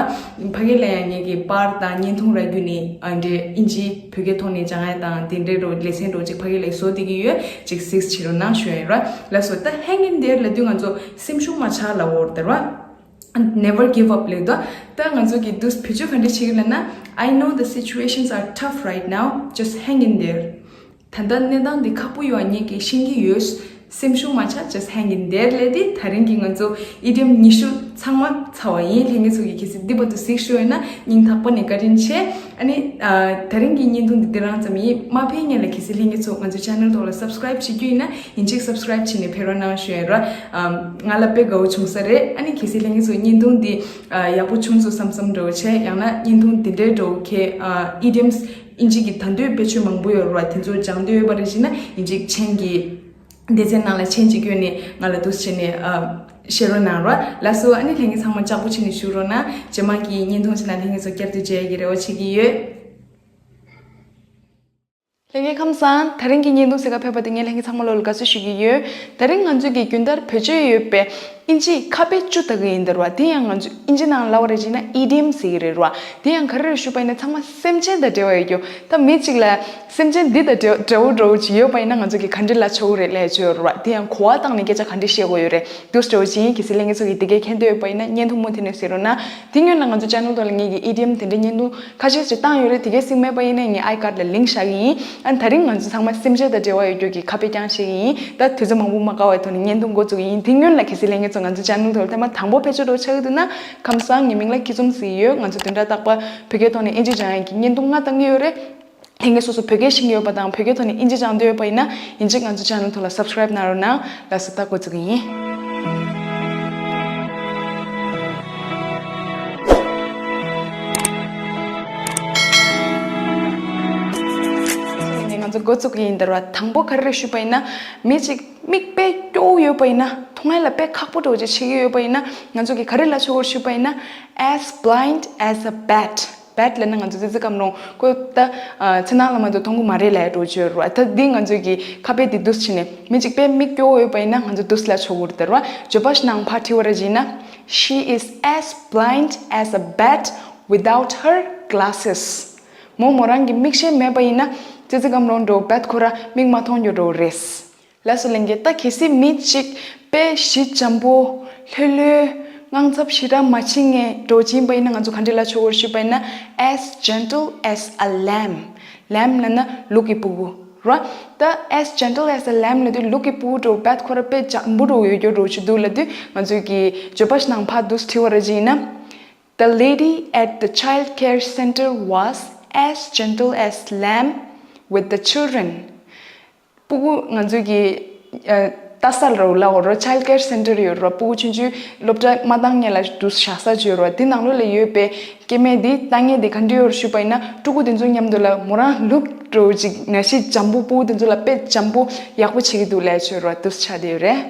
ཕ་གི་ལ་ཡང་ངེད་ཀྱི་པར་དང་བརྙན་ཐུང་ར་བརྒྱུད་ནས་ཨ། འདྲེ་ཨིན་ཇི་བོད་སྐད་ཐོག་ནས་སྦྱང་ཡ་དང་དེ་འདྲའི་རོ་ལེ་ཚན་རོ་ཅིག་ཕ་གི་ལ་བཟོ་བསྡད་ཀྱི་ཡོད། ཅིག་གཟིགས་བྱེད་རོགས་གནང་ཞུ་ཡ་ཡིན་ར། ལགས་སོ། ད་hang in there ལབ་དུས་ང་ཚོ་སེམས་ཤུགས་མ་ཆག་ལབ་ཡོད་རེད་ད། རེད་བ། Never give up ལབ་དུས་ད་ང་ཚོ་གི་འདུག་སེ་བེད་སྤྱོད་ག་འདྲས་བྱེད་ཀྱི་ལབ་ན། I know the situations are tough right now, just hang in there. ད་ལྟ་གནས་སྟངས་འདི་ཁག་པོ་ཡོད་པ་ངེད་ཀྱིས་ཤེས་ཀྱི་ཡོད། སེམས་ཤུགས་མ་ཆག just hang in there ལབ་དེ་ད་རིང་གི་ང་ཚོ་ཨི་ཌི་ཡམ་ཉི་ཤུ་ཚང་མ་ཚར་བ་ཡིན། ལྷན་རྒྱས་ཚོ་གིས་གལ་སྲིད་འདི་བར་དུ་གཟིགས་ཤོར་ཡོད་ན་སྙིང་ཐག་པ་ནས་བཀའ་དྲིན་ཆེ། ཨ་ནི་ཨ། ད་རིང་གི་བརྙན་ཐུང་འདི་འདི་རང་ཙམ་ཡིན། མ་ཕེབས་སྔོན་ལ་གལ་སྲིད་ལྷན་རྒྱས་ཚོ་ང་ཚོའི་channel ཐོག་ལ་subscribe བྱེད་རྒྱུ་ཡིན་ན་ཡིན་གཅིག་subscribe བྱས་ནས་ཕེབས་རོགས་གནང་ཞུ་ཡ་ཡིན་ར། ཨམ། ང་ལ་དཔེ་དགའ་བོ་བྱུང་ས་རེད། ཨ་ནི་གལ་སྲིད་ལྷན་རྒྱས་ཚོ་བརྙན་ཐུང་འདི་ཨ། ཡག་པོ་བྱུང་སོང་བསམ་བསམ་འདྲ་བོ་བྱས། ཡང་ན་བརྙན་ཐུང་འདི་འདྲའི་འདྲ་བོ་ཁྱེད་ཨ། ཨི་ཌི་ཡམ་ཨིན་ཇི་གི་ད་དུང་དཔེ་ཆ་མང་པོ་ཡོད་རེད་བ། དེ་ཚོ་སྦྱང་འདོད་ཡོད་པ་རེད་ཅེ་ན་ཡིན་གཅིག་མཆན་གྱི་སྡེ་ཚན་ནང་ལ་མཆན་གཅིག་བསྐྱོན་ནས་ང་ལ་འདུག་སེ་བྱས་ནས་ཨ། བཤད་རོགས་གནང་ར། ལགས་སོ། ཨ་ནི་ལྷན་རྒྱས་ཚང་མ་ལྕགས་པོ་བྱས་ནས་བཞུགས་རོགས་གནང་། རྗེས་མ་གི་བརྙན་ཐུང་ཞིག་ནང་ལྷན་རྒྱས་ཚོ་བསྐྱར་དུ་མཇལ་ཡ་གི་རེ་བ་བྱེད་ཀྱི་ཡོད། ལྷན་རྒྱས་ཁམས་བཟང་། ད་རིང་གི་བརྙན་ཐུང་གཟིགས་ག་ཕེབས་པ་དེ་ངས་ལྷན་རྒྱས་ཚང་མ་ལོ་ལ་དགའ་བསུ་ཞུ་གི་ཡོད། ད་རིང་ང་ཚོས་ཀྱི་རྒྱུན་ལྟར་བེད་སྤྱོད་ཡོད་པའི་ཨིན་ཇིའི་ཁ་དཔེ་བཅུ་ལྟ་གི་ཡིན་ད་ར་བ། དེ་ཡང་ང་ཚོས་ཨིན་ཇི་ནང་ལབ་པ་རེད་ཅེ་ན་ཨི་ཌི་ཡམ་ཟེར་གི་རེད་ར་བ། དེ་ཡང་ག་རེ་རེད་ཞུས་པ་ཡིན་ན་ཚང་མ་སེམས་ཅན་དང་འབྲེལ་བ་ཡོད་རྒྱུ། ད་མི་གཅིག་ལ་སེམས་ཅན་འདི་དང་འབྲེལ་འདྲ་བོ་འདྲ་བོ་ཅིག་ཡོད་པ་ཡིན་ན་ང་ཚོ་གིས་ག་འདྲས་ལབ་ཆོག་གི་རེད་ལབ་ཡ་ཅིག་ཡོད་ར་བ། དེ་ཡང་གོ་བ་བཏང་ནས་སྐད་ཆ་ག་འདྲས་བཤད་དགོས་ཡོད་རེད། འདུག་སེ་འདྲ་བོ་ཅིག་ཡིན། གལ་སྲིད་ལྷན་རྒྱས་ཚོ་གིས་དེ་གའི་མཁྱེན་འདོད་ཡོད་པ་ཡིན་ན་བརྙན་ཐུང་མུ་མཐུད་ནས་གཟིགས་རོགས་གནང་། དེ་སྔོན་ལ་ང་ཚོ་ཅེ་ནལ་ཐོག་ལ་ངེད་ཀྱིས་ཨི་ཌི་ཡམ་དེ་འདྲའི་བརྙན་ཐུང་ཁ་ཤས་ཤིག་བཏང་ཡོད་རེད། དེ་གའི་གཟིགས་མེད་པ་ཡིན་ན་ངས་ཨའི་ཀཌ་ལ་ལིངྐ་བཞག་གི་ཡིན། ཨ་ནི་ད་རིང་ང་ཚོ་ཚང་མ་སེམས་ཅན་དང་འབྲེལ་བ་ཡོད་རྒྱུ་གི་ཁ་དཔེ་རྐྱང་བཤད་ཀྱི་ཡིན། ད་དུས་ཚོད་མང་པོ་མ་བཀག་པའི་ཐོག་ནས་བརྙན་ཐུང་འགོ་བཙུགས་ཀྱི་ཡིན། དེ་སྔོན་ལ་གལ་སྲིད་ལྷན་རྒྱས་ཚོ་ང་ཚོ་ཅེ་ནལ་ཐོག་ལ་ཐེངས་མ་དང་པོ་ཕེབས་ཆོག་འདྲ་བོ་ཆགས་ཀྱི་འདུག་ན། ཁམས་བཟང་། ངའི་མིང་ལ་སྐྱིད་འཛོམས་ཟེར་གྱི་ཡོད། ང་ཚོ་བདུན་ཕྲག་རྟག་པར་བོད་སྐད་ཐོག་ནས་ཨིན་ཇི་སྦྱང་ཡག་གི་བརྙན་ཐུང་ལྔ་བཏང་གི་ཡོད་རེད། ལྷན་རྒྱས་སོ་སོ་བོད་སྐད་ཤེས་ཀྱི་ཡོད་པ་དང་བོད་སྐད་ཐོག་ནས་ཨིན་ཇི་སྦྱང་འདོད་ཡོད་པ་ཡིན་ན་ཡིན་གཅིག་ང་ཚོ་ཅེ་ནལ་ཐོག་ལ་སབ་སི་ཀ་རེབ་གནང་རོགས་གནང་། ལགས་སོ། ད་འགོ་བཙུགས་ཀྱི་ཡིན། ང་ཚོ་འགོ་བཙུགས་ཀྱི་ཡིན། ད་ར་བ་དང་པོ་ག་རེ་རེད་ཞུས་པ་ཡིན་ན། མི་གཅིག་མིག་དཔེ་སྐྱོ་བོ་ཡོད་པ་ཡིན་ན། མཐོང་ཡ་ལ་དཔེ་ཁག་པོ་འདྲ་བོ་ཅིག་བྱེད་ཀྱི་ཡོད་པ་ཡིན་ན། ང་ཚོ་གིས་ག་རེ་ལབ་ཆོག་གི་རེད་ཞུས་པ་ཡིན་ན། As blind as a bat. Bat ལབ་ན་ང་ཚོ་ཙི་ཙི་སྐམ་རོང་། ཁོ་ད་ཨ་ཚེ་ནང་ལ་མ་གཏོགས་མཐོང་གི་མ་རེད་ལབ་ཡ་འདྲ་བོ་ཅིག་ཡོད་རེད་བ། ད་འདི་ང་ཚོ་གིས་ཁ་དཔེ་འདི་འདུག་སེ་བྱས་ནས་མི་གཅིག་དཔེ་མིག་སྐྱོ་བོ་ཡོད་པ་ཡིན་ན་ང་ཚོ་འདུག་སེ་ལབ་ཆོག་གི་རེད་ད་ར་བ། བརྗོད་པ་ཞིག་ནང་ཕར་བྲིས་པ་རེད་ཅེ་ན། She is as blind as a bat without her glasses. མོ་མོ་རང་གི་མིག་ཤེལ་མེད་པ་ཡིན་ན་ཙི་ཙི་སྐམ་རོང་འདྲ་བོ། བེཊ་ཁོ་ར་མིག་མ་མཐོང་རྒྱུ་འདྲ་བོ་རེད། ལགས་སོ་ལྷན་རྒྱས། ད་གལ་སྲིད་མི་གཅིག་དཔེ་ཞི་འཇམ་པོ་ལྷོད་ལྷོད་དངངས་འཚབ་ཞེ་དྲག་མ་བྱེད་མཁན་འདྲ་བོ་ཅིག་ཡིན་པ་ཡིན་ན་ང་ཚོ་ག་འདྲ་ལབ་ཆོག་གི་རེད་ཞུས་པ་ཡིན་ན། as gentle as a lamb། lamb ལབ་ན་ལུག་གི་སྤུ་གུ་ར། ད་as gentle as a lamb ལབ་དུས་ལུག་གི་སྤུ་གུ་འདྲ་བོ་རྦད་ཁོ་རང་དཔེ་འཇམ་པོ་འདྲ་བོ་ཡོད་རྒྱུ་འདྲ་བོ་ཅིག་འདུག་ལབ་དུས་ང་ཚོས་ཀྱི་བརྗོད་པ་ཞིག་ནང་ཕར་འདུག་སེ་བྲིས་པ་རེད་ཅིག་ཡིན་ན། The lady at the child care center was as gentle as lamb with the children. སྤུ་གུ་ང་ཚོའི་གི་ཨ་ལྟ་ས་རེད་ལབ་དགོས་རེད། child care center ཡོད་རེད། སྤུ་གུ་ཆུང་ཆུང་སློབ་གྲྭ་མ་བཏང་སྔོན་ལ་འདུག་སེ་བཞག་ས་ཅིག་ཡོད་རེད། དེ་ནང་ལོགས་ལ་ཡོད་པའི་སྐྱེ་དམན་དེ་ལྟ་མཁན་དེ་ག་འདྲ་ཡོད་རེད་ཞུས་པ་ཡིན་ན། ཕྲུ་གུ་དེ་ཚོ་མཉམ་དུ་ལ་མོ་རང་ལུག་འདྲ་བོ་ཅིག་ནང་བཞིན་འཇམ་པོ། སྤུ་གུ་དེ་ཚོ་ལ་དཔེ་འཇམ་པོ་ཡག་པོ་བྱེད་ཀྱི་འདུག་ལབ་ཅིག་ཡོད་རེད། འདུག་སེ་ཆགས་བསྡད་ཡོད་རེད།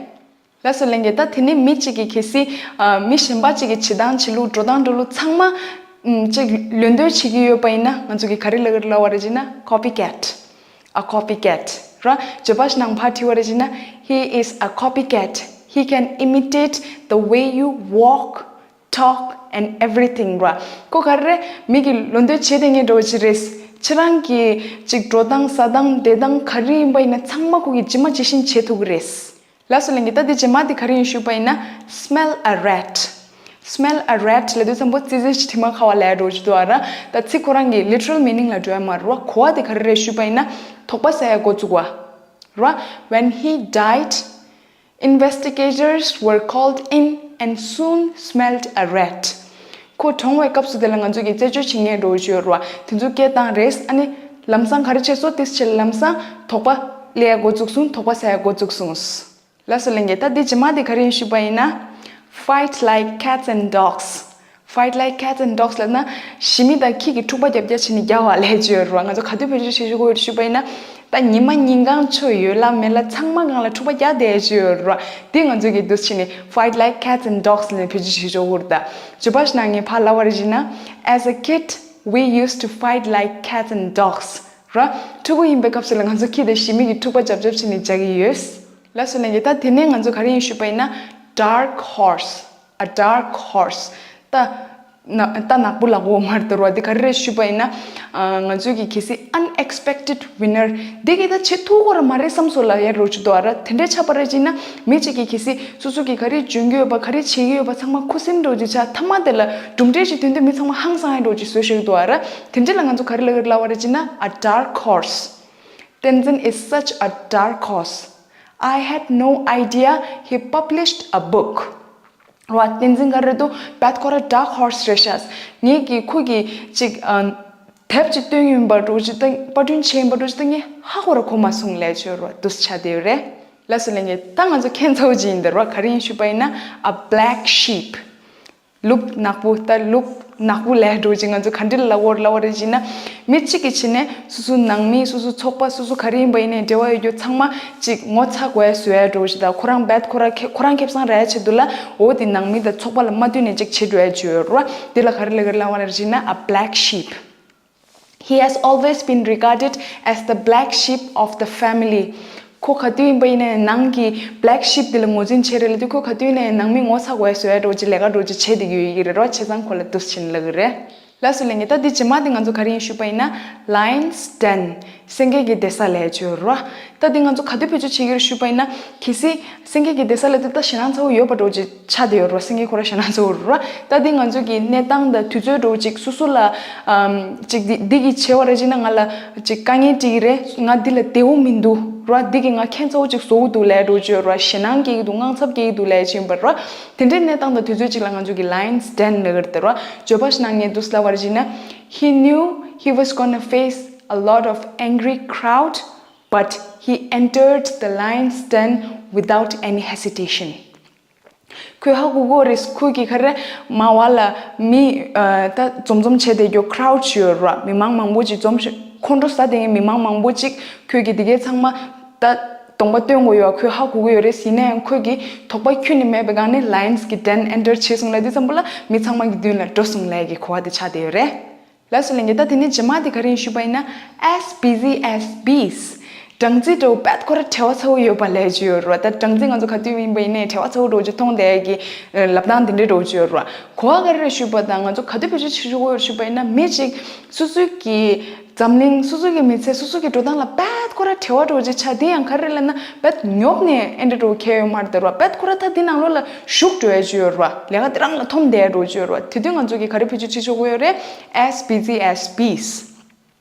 ལགས་སོ་ལྷན་རྒྱས། ད་དེ་ནས་མི་གཅིག་གིས་གལ་སྲིད་ཨ་མི་གཞན་པ་གཅིག་གི་བྱེད་སྟངས་བྱེད་ལུགས་འགྲོ་སྟངས་འགྲོ་ལུགས་ཚང་མ་ཨམ་ཅིག་ལོན་སྟོན་བྱེད་ཀྱི་ཡོད་པ་ཡིན་ན་ང་ཚོ་གིས་ག་རེ་ལབ་ཀྱི་ལབ་པ་རེད་ཅེ་ན། copycat། a copycat ར། བརྗོད་པ་ཞིག་ནང་ཕར་བྲིས་པ་རེད་ཅེ་ན། He is a copycat. He can imitate the way you walk, talk and everything ར། ཁོ་ག་རེ་རེད། མི་གིས་ལོན་སྟོན་བྱེད་བསྡད་མཁན་འདྲ་བོ་ཅིག་རེད། ཁྱེད་རང་གི་ཅིག་འགྲོ་སྟངས་ཟ་སྟངས་བསྡད་སྟངས་ག་རེ་ཡིན་པ་ཡིན་ན་ཚང་མ་ཁོ་གིས་ཇི་མ་ཇི་བཞིན་བྱེད་ཐུབ་ཀྱི་རེད། ལགས་སོ་ལྷན་རྒྱས། ད་འདི་རྗེས་མ་འདི་ག་རེ་ཡིན་ཞུས་པ་ཡིན་ན། smell a rat། smell a rat ལབ་དུས་ཙམ་པོ་ཙི་ཙི་ཞིག་དྲི་མ་ཁ་བ་ལབ་ཡ་འདྲ་བོ་ཅིག་འདུག་ཨ་ར། ད་ཚིག་ཁོ་རང་གི་literal meaning ལ་འགྲོ་ཡ་མ་རེད་བ། གོ་བ་འདི་ག་རེ་རེད་ཞུས་པ་ཡིན་ན། དོགས་པ་ཟ་ཡ་འགོ་བཙུགས་པ་ར། When he died, investigators were called in and soon smelled a rat. ཁོ་གྲོངས་པའི་སྐབས་སུ་དེ་ལ་ང་ཚོ་གིས་རྩད་གཅོད་བྱེད་མཁན་འདྲ་བོ་ཅིག་ཡོད་རེད་བ། དེ་ཚོ་སྐད་བཏང་རེད། ཨ་ནི་ལམ་སང་ག་རེ་བྱས་སོང་། དེ་ཕྱིར་ལམ་སང་དོགས་པ་སླེབས་ཡ་འགོ་བཙུགས་སོང་། དོགས་པ་ཟ་ཡ་འགོ་བཙུགས་སོང་། ལགས་སོ་ལྷན་རྒྱས། ད་འདི་རྗེས་མ་འདི་ག་རེ་ཡིན་ཞུས་པ་ཡིན་ན། Fight like cats and dogs. Fight like cats and dogs ལབ་ན་ཞི་མི་དང་ཁྱི་གིས་འཁྲུག་པ་རྒྱབ་རྒྱབ་བྱས་ནས་རྒྱག་པ་ལབ་ཡ་ཅིག་ཡོད་རེད་བ། ང་ཚོ་ག་དུས་བེད་སྤྱོད་བྱེད་ཆོག་གི་ཡོད་ཞུས་པ་ཡིན་ན། ད་ཉི་མ་ཉིན་གང་ཆོ་ཡོད་ལ་མེད་ལ་ཚང་མ་སྒང་ལ་འཁྲུག་པ་རྒྱག་བསྡད་ཡ་ཅིག་ཡོད་རེད་བ། འདི་ང་ཚོ་གིས་འདུག་སེ་བྱས་ནས་fight like cats and dogs ལབ་ནས་བེད་སྤྱོད་བྱེད་ཆོག་གི་རེད། ད་བརྗོད་པ་ཞིག་ནང་ངས་ཕར་ལབ་པ་རེད་ཅེ་ན། As a kid, we used to fight like cats and dogs ར། ཕྲུ་གུ་ཡིན་པའི་སྐབས་སུ་ལ་ང་ཚོ་ཁྱི་དང་ཞི་མི་གིས་འཁྲུག་པ་རྒྱབ་རྒྱབ་བྱས་ནས་རྒྱག་གི་ཡོད། ལགས་སོ་ལྷན་རྒྱས། ད་དེ་ནས་ང་ཚོ་ག་རེ་ཡིན་ཞུས་པ་ཡིན་ན། dark horse. a dark horse. ད་ན་ད་ནག་པོ་ལབ་དགོས་མ་རེད་དོ་ར། འདི་ག་རེ་རེད་ཞུས་པ་ཡིན་ན། ཨ་ང་ཚོས་ཀྱི་གལ་སྲིད་unexpected winner འདི་གི་ད་བྱེད་ཐུབ་ཀྱི་ར་མ་རེད་བསམ་སོང་ལབ་ཡ་འདྲ་བོ་ཅིག་འདུག་ཨ་ར། དེ་འདྲའི་ཆགས་པ་རེད་ཅེ་ན། མི་གཅིག་གིས་གལ་སྲིད་སོ་སོ་གིས་ག་རེ་འཇོན་གྱི་ཡོད་པ་ག་རེ་བྱེད་ཀྱི་ཡོད་པ་ཚང་མ་ཁུ་སིམ་འདྲ་བོ་ཅིག་ཆགས། མཐའ་མ་དེ་ལ་གྲུབ་འབྲས་ཅིག་ཐོན་དུས་མི་ཚང་མ་ཧང་སང་ཡ་འདྲ་བོ་ཅིག་བཟོ་ཤེས་ཀྱི་འདུག་ཨ་ར། དེ་འདྲ་ལ་ང་ཚོ་ག་རེ་ལབ་ཀྱི་ལབ་པ་རེད་ཅེ་ན། a dark horse. Tenzin is such a dark horse. I had no idea he published a book. ར། བསྟན་འཛིན་ག་རེ་འདུག་རྦད་ཁོ་རང་dark horse རེད་ཤག་ངས་ཀྱིས་ཁོ་གིས་ཅིག་ཨ་དེབ་ཅིག་བཏོན་ཡོད་པ་འདྲ་བོ་ཅིག་དང་པར་སྐྲུན་བྱས་ཡོད་པ་འདྲ་བོ་ཅིག་དང་ངས་ཧ་གོ་ར་གོ་མ་སོང་ལབ་ཅིག་ཡོད་ར། འདུག་སེ་ཆགས་བསྡད་ཡོད་རེད། ལགས་སོ་ལྷན་རྒྱས། ད་ང་ཚོ་ཁྱད་མཚར་པོ་ཅིག་ཡིན་འདི་ར། ག་རེ་ཡིན་ཞུས་པ་ཡིན་ན། a black sheep. ལུག་ནག་པོ། ད་ལུག་ནག་པོ་ལབ་འདྲ་བོ་ཅིག་ང་ཚོ་ག་འདྲ་ལབ་དགོས་ལབ་པ་རེད་ཅེ་ན། མི་གཅིག་གིས་བྱས་ནས་སོ་སོའི་ནང་མི། སོ་སོའི་ཚོགས་པ། སོ་སོ་ག་རེ་ཡིན་པ་ཡིན་ནའི་འབྲེལ་བ་ཡོད་རྒྱུ་ཚང་མ་ཅིག་ངོ་ཚ་དགོས་ཡ་བཟོ་ཡ་འདྲ་བོ་ཞིག་དང་། ཁོ་རང་རྦད་ཁོ་རང་ཁེ་ཁོ་རང་ཁེ་བཟང་རག་ཡ་ཆེད་དུ་ལ་འོ་དེ་ནང་མི་དང་ཚོགས་པ་ལ་མ་བསྟུན་ནས་ཅིག་བྱེད་འགྲོ་ཡ་ཅིག་ཡོད་རེད་བ། དེ་ལ་ག་རེ་ལབ་ཀྱི་ལབ་པ་རེད་ཅེ་ན། a black sheep. He has always been regarded as the black sheep of the family. ཁོ་ག་དུས་ཡིན་པ་ཡིན་ནའི་ནང་གི་black sheep དེ་ལ་ངོས་འཛིན་བྱེད་རེད་ལབ་དུས། ཁོ་ག་དུས་ཡིན་ནའི་ནང་མི་ངོ་ཚ་དགོས་ཡ་བཟོ་ཡ་འདྲ་བོ་ཅིག་ལས་ཀ་འདྲ་བོ་ཅིག་བྱེད་བསྡད་ཀྱི་ཡོད་ཀྱི་རེད་ར། བྱས་ཙང་ཁོ་ལ་འདུག་སེ་བྱས་ནས་ལབ་ཀྱི་རེད། ལགས་སོ་ལྷན་རྒྱས། ད་འདི་རྗེས་མ་དེ་ང་ཚོ་ག་རེ་ཡིན་ཞུས་པ་ཡིན་ན། Lion's Den. སེང་གེ་གི་སྡོད་ས་ལབ་ཡ་ཅིག་ཡོད་རེད་བ། ད་འདི་ང་ཚོ་ག་དུས་བེད་སྤྱོད་བྱེད་ཀྱི་རེད་ཞུས་པ་ཡིན་ན། གལ་སྲིད་སེང་གེ་གི་སྡོད་ས་ལབ་དུས་ད་ཞེད་སྣང་ཚ་པོ་ཡོད་པ་འདྲ་བོ་ཅིག་ཆགས་བསྡད་ཡོད་རེད་བ། སེང་གེ་ཁོ་རང་ཞེད་སྣང་ཚ་པོ་རེད་བ། ད་འདི་ང་ཚོ་གི་གནས་སྟངས་དང་དུས་ཚོད་འདྲ་བོ་ཅིག་སོ་སོ་ལ་ཨམ་ཅིག་འདི་འདི་གིས་བྱས་པ་རེད་ཅེ་ན། ང་ལ་ཅིག་དཀའ་ངལ་འཕྲད་ཀྱི་རེད། ང་འདི་ལ་བདེ་པོ་མི་འདུག་ར། འདི་གིས་ང་ཁྱད་མཚར་པོ་ཅིག་བཟོ་གི་འདུག་ལབ་ཡ་འདྲ་བོ་ཅིག་ཡོད་རེད་བ། ཞེད་སྣང་སྐྱེ་གི་འདུག་དངངས་འཚབ་སྐྱེ་གི་འདུག་ལབ་ཡ་ཅིག་ཡིན་པ་རེད་བ། དེ་འདྲའི་གནས་སྟངས་དང་དུས་ཚོད་ཅིག་ལ་ང་ཚོ་གིས་Lion's Den ལབ་ཀྱི་རེད་བ། བརྗོད་པ་ཞིག་ནང་ངས་འདུག་སེ་ལབ་པ་རེད་ཅེ་ན། He knew he was gonna face a lot of angry crowd, but he entered the lion's den without any hesitation. ཁོས་ཧ་གོ་གོ་རེད། ཁོས་ཀྱིས་ག་རེ་མ་བ་ལ་མི་ཨ་ད་འཛོམས་འཛོམས་བྱས་བསྡད་རྒྱུ་crowd ཅིག་ཡོད་རེད་བ། མི་མང་མང་པོ་ཅིག་འཛོམས་ཤིག་ཁོང་ཁྲོ་ཟ་བསྡད་མཁན་མི་མང་མང་པོ་ཅིག་ཁོས་ཀྱིས་དེ་གའི་ཚང་མ་ད་གདོང་པ་སྟོན་དགོས་ཡོད་པ་ཁོས་ཧ་གོ་གི་ཡོད་རེད། ཡིན་ན་ཡང་ཁོས་ཀྱིས་དོགས་པ་ཁྱོན་ནས་མེད་པའི་སྒང་ནས་lion's གི་den enter བྱས་སོང་ལབ་དུས་ཙམ་པོ་ལ་མི་ཚང་མ་གི་མདུན་ལ་འགྲོ་སོང་ལབ་ཡ་གི་གོ་བ་དེ་ཆགས་བསྡད་ཡོད་རེད། ལགས་སོ་ལྷན་རྒྱས། ད་དེ་ནས་རྗེས་མ་དེ་ག་རེ་ཡིན་ཞུས་པ་ཡིན་ན། As busy as bees. སྦྲང་རྩི་འདྲ་བོ་རྦད་ཁོ་རང་བྲེལ་བ་ཚ་པོ་ཡོད་པ་ལབ་ཡ་ཅིག་ཡོད་རེད་བ། ད་སྦྲང་རྩི་ང་ཚོ་ག་དུས་ཡིན་པ་ཡིན་ནའི་བྲེལ་བ་ཚ་པོ་འདྲ་བོ་ཅིག་མཐོང་བསྡད་ཡ་གི་ལབ་སྟངས་དེ་འདྲའི་འདྲ་བོ་ཅིག་ཡོད་རེད་བ། གོ་བ་ག་རེ་རེད་ཞུས་པ་དང་། ང་ཚོ་ག་དུས་བེད་སྤྱོད་བྱེད་ཆོག་གི་ཡོད་ཞུས་པ་ཡིན་ན། མི་གཅིག་སོ་སོའི་གི་ འཛམ་གླིང་སོ་སོ་གི་མི་ཚེ་སོ་སོ་གི་འགྲོ་སྟངས་ལ་རྦད་ཁོ་ར་བྲེལ་བ་འགྲོ་ཅིག་ཆགས། དེ་ཡང་ག་རེ་ལབ་ན་རྦད་ཉོབ་ནས་ཨེ་འདྲ་འགྲོ་ཁེལ་ཡོད་མ་རེད་ད་ར། རྦད་ཁོ་ར་ད་དེ་ནང་ལོགས་ལ་ཞུགས་འགྲོ་ཡ་ཅིག་ཡོད་ར། ལས་ཀ་དེ་རང་ལ་འཐོམ་བསྡད་ཡ་འགྲོ་ཅིག་ཡོད་ར། དེ་དུས་ང་ཚོ་གི་ག་རེ་བེད་སྤྱོད་བྱེད་ཆོག་གི་ཡོད་རེད། As busy as bees.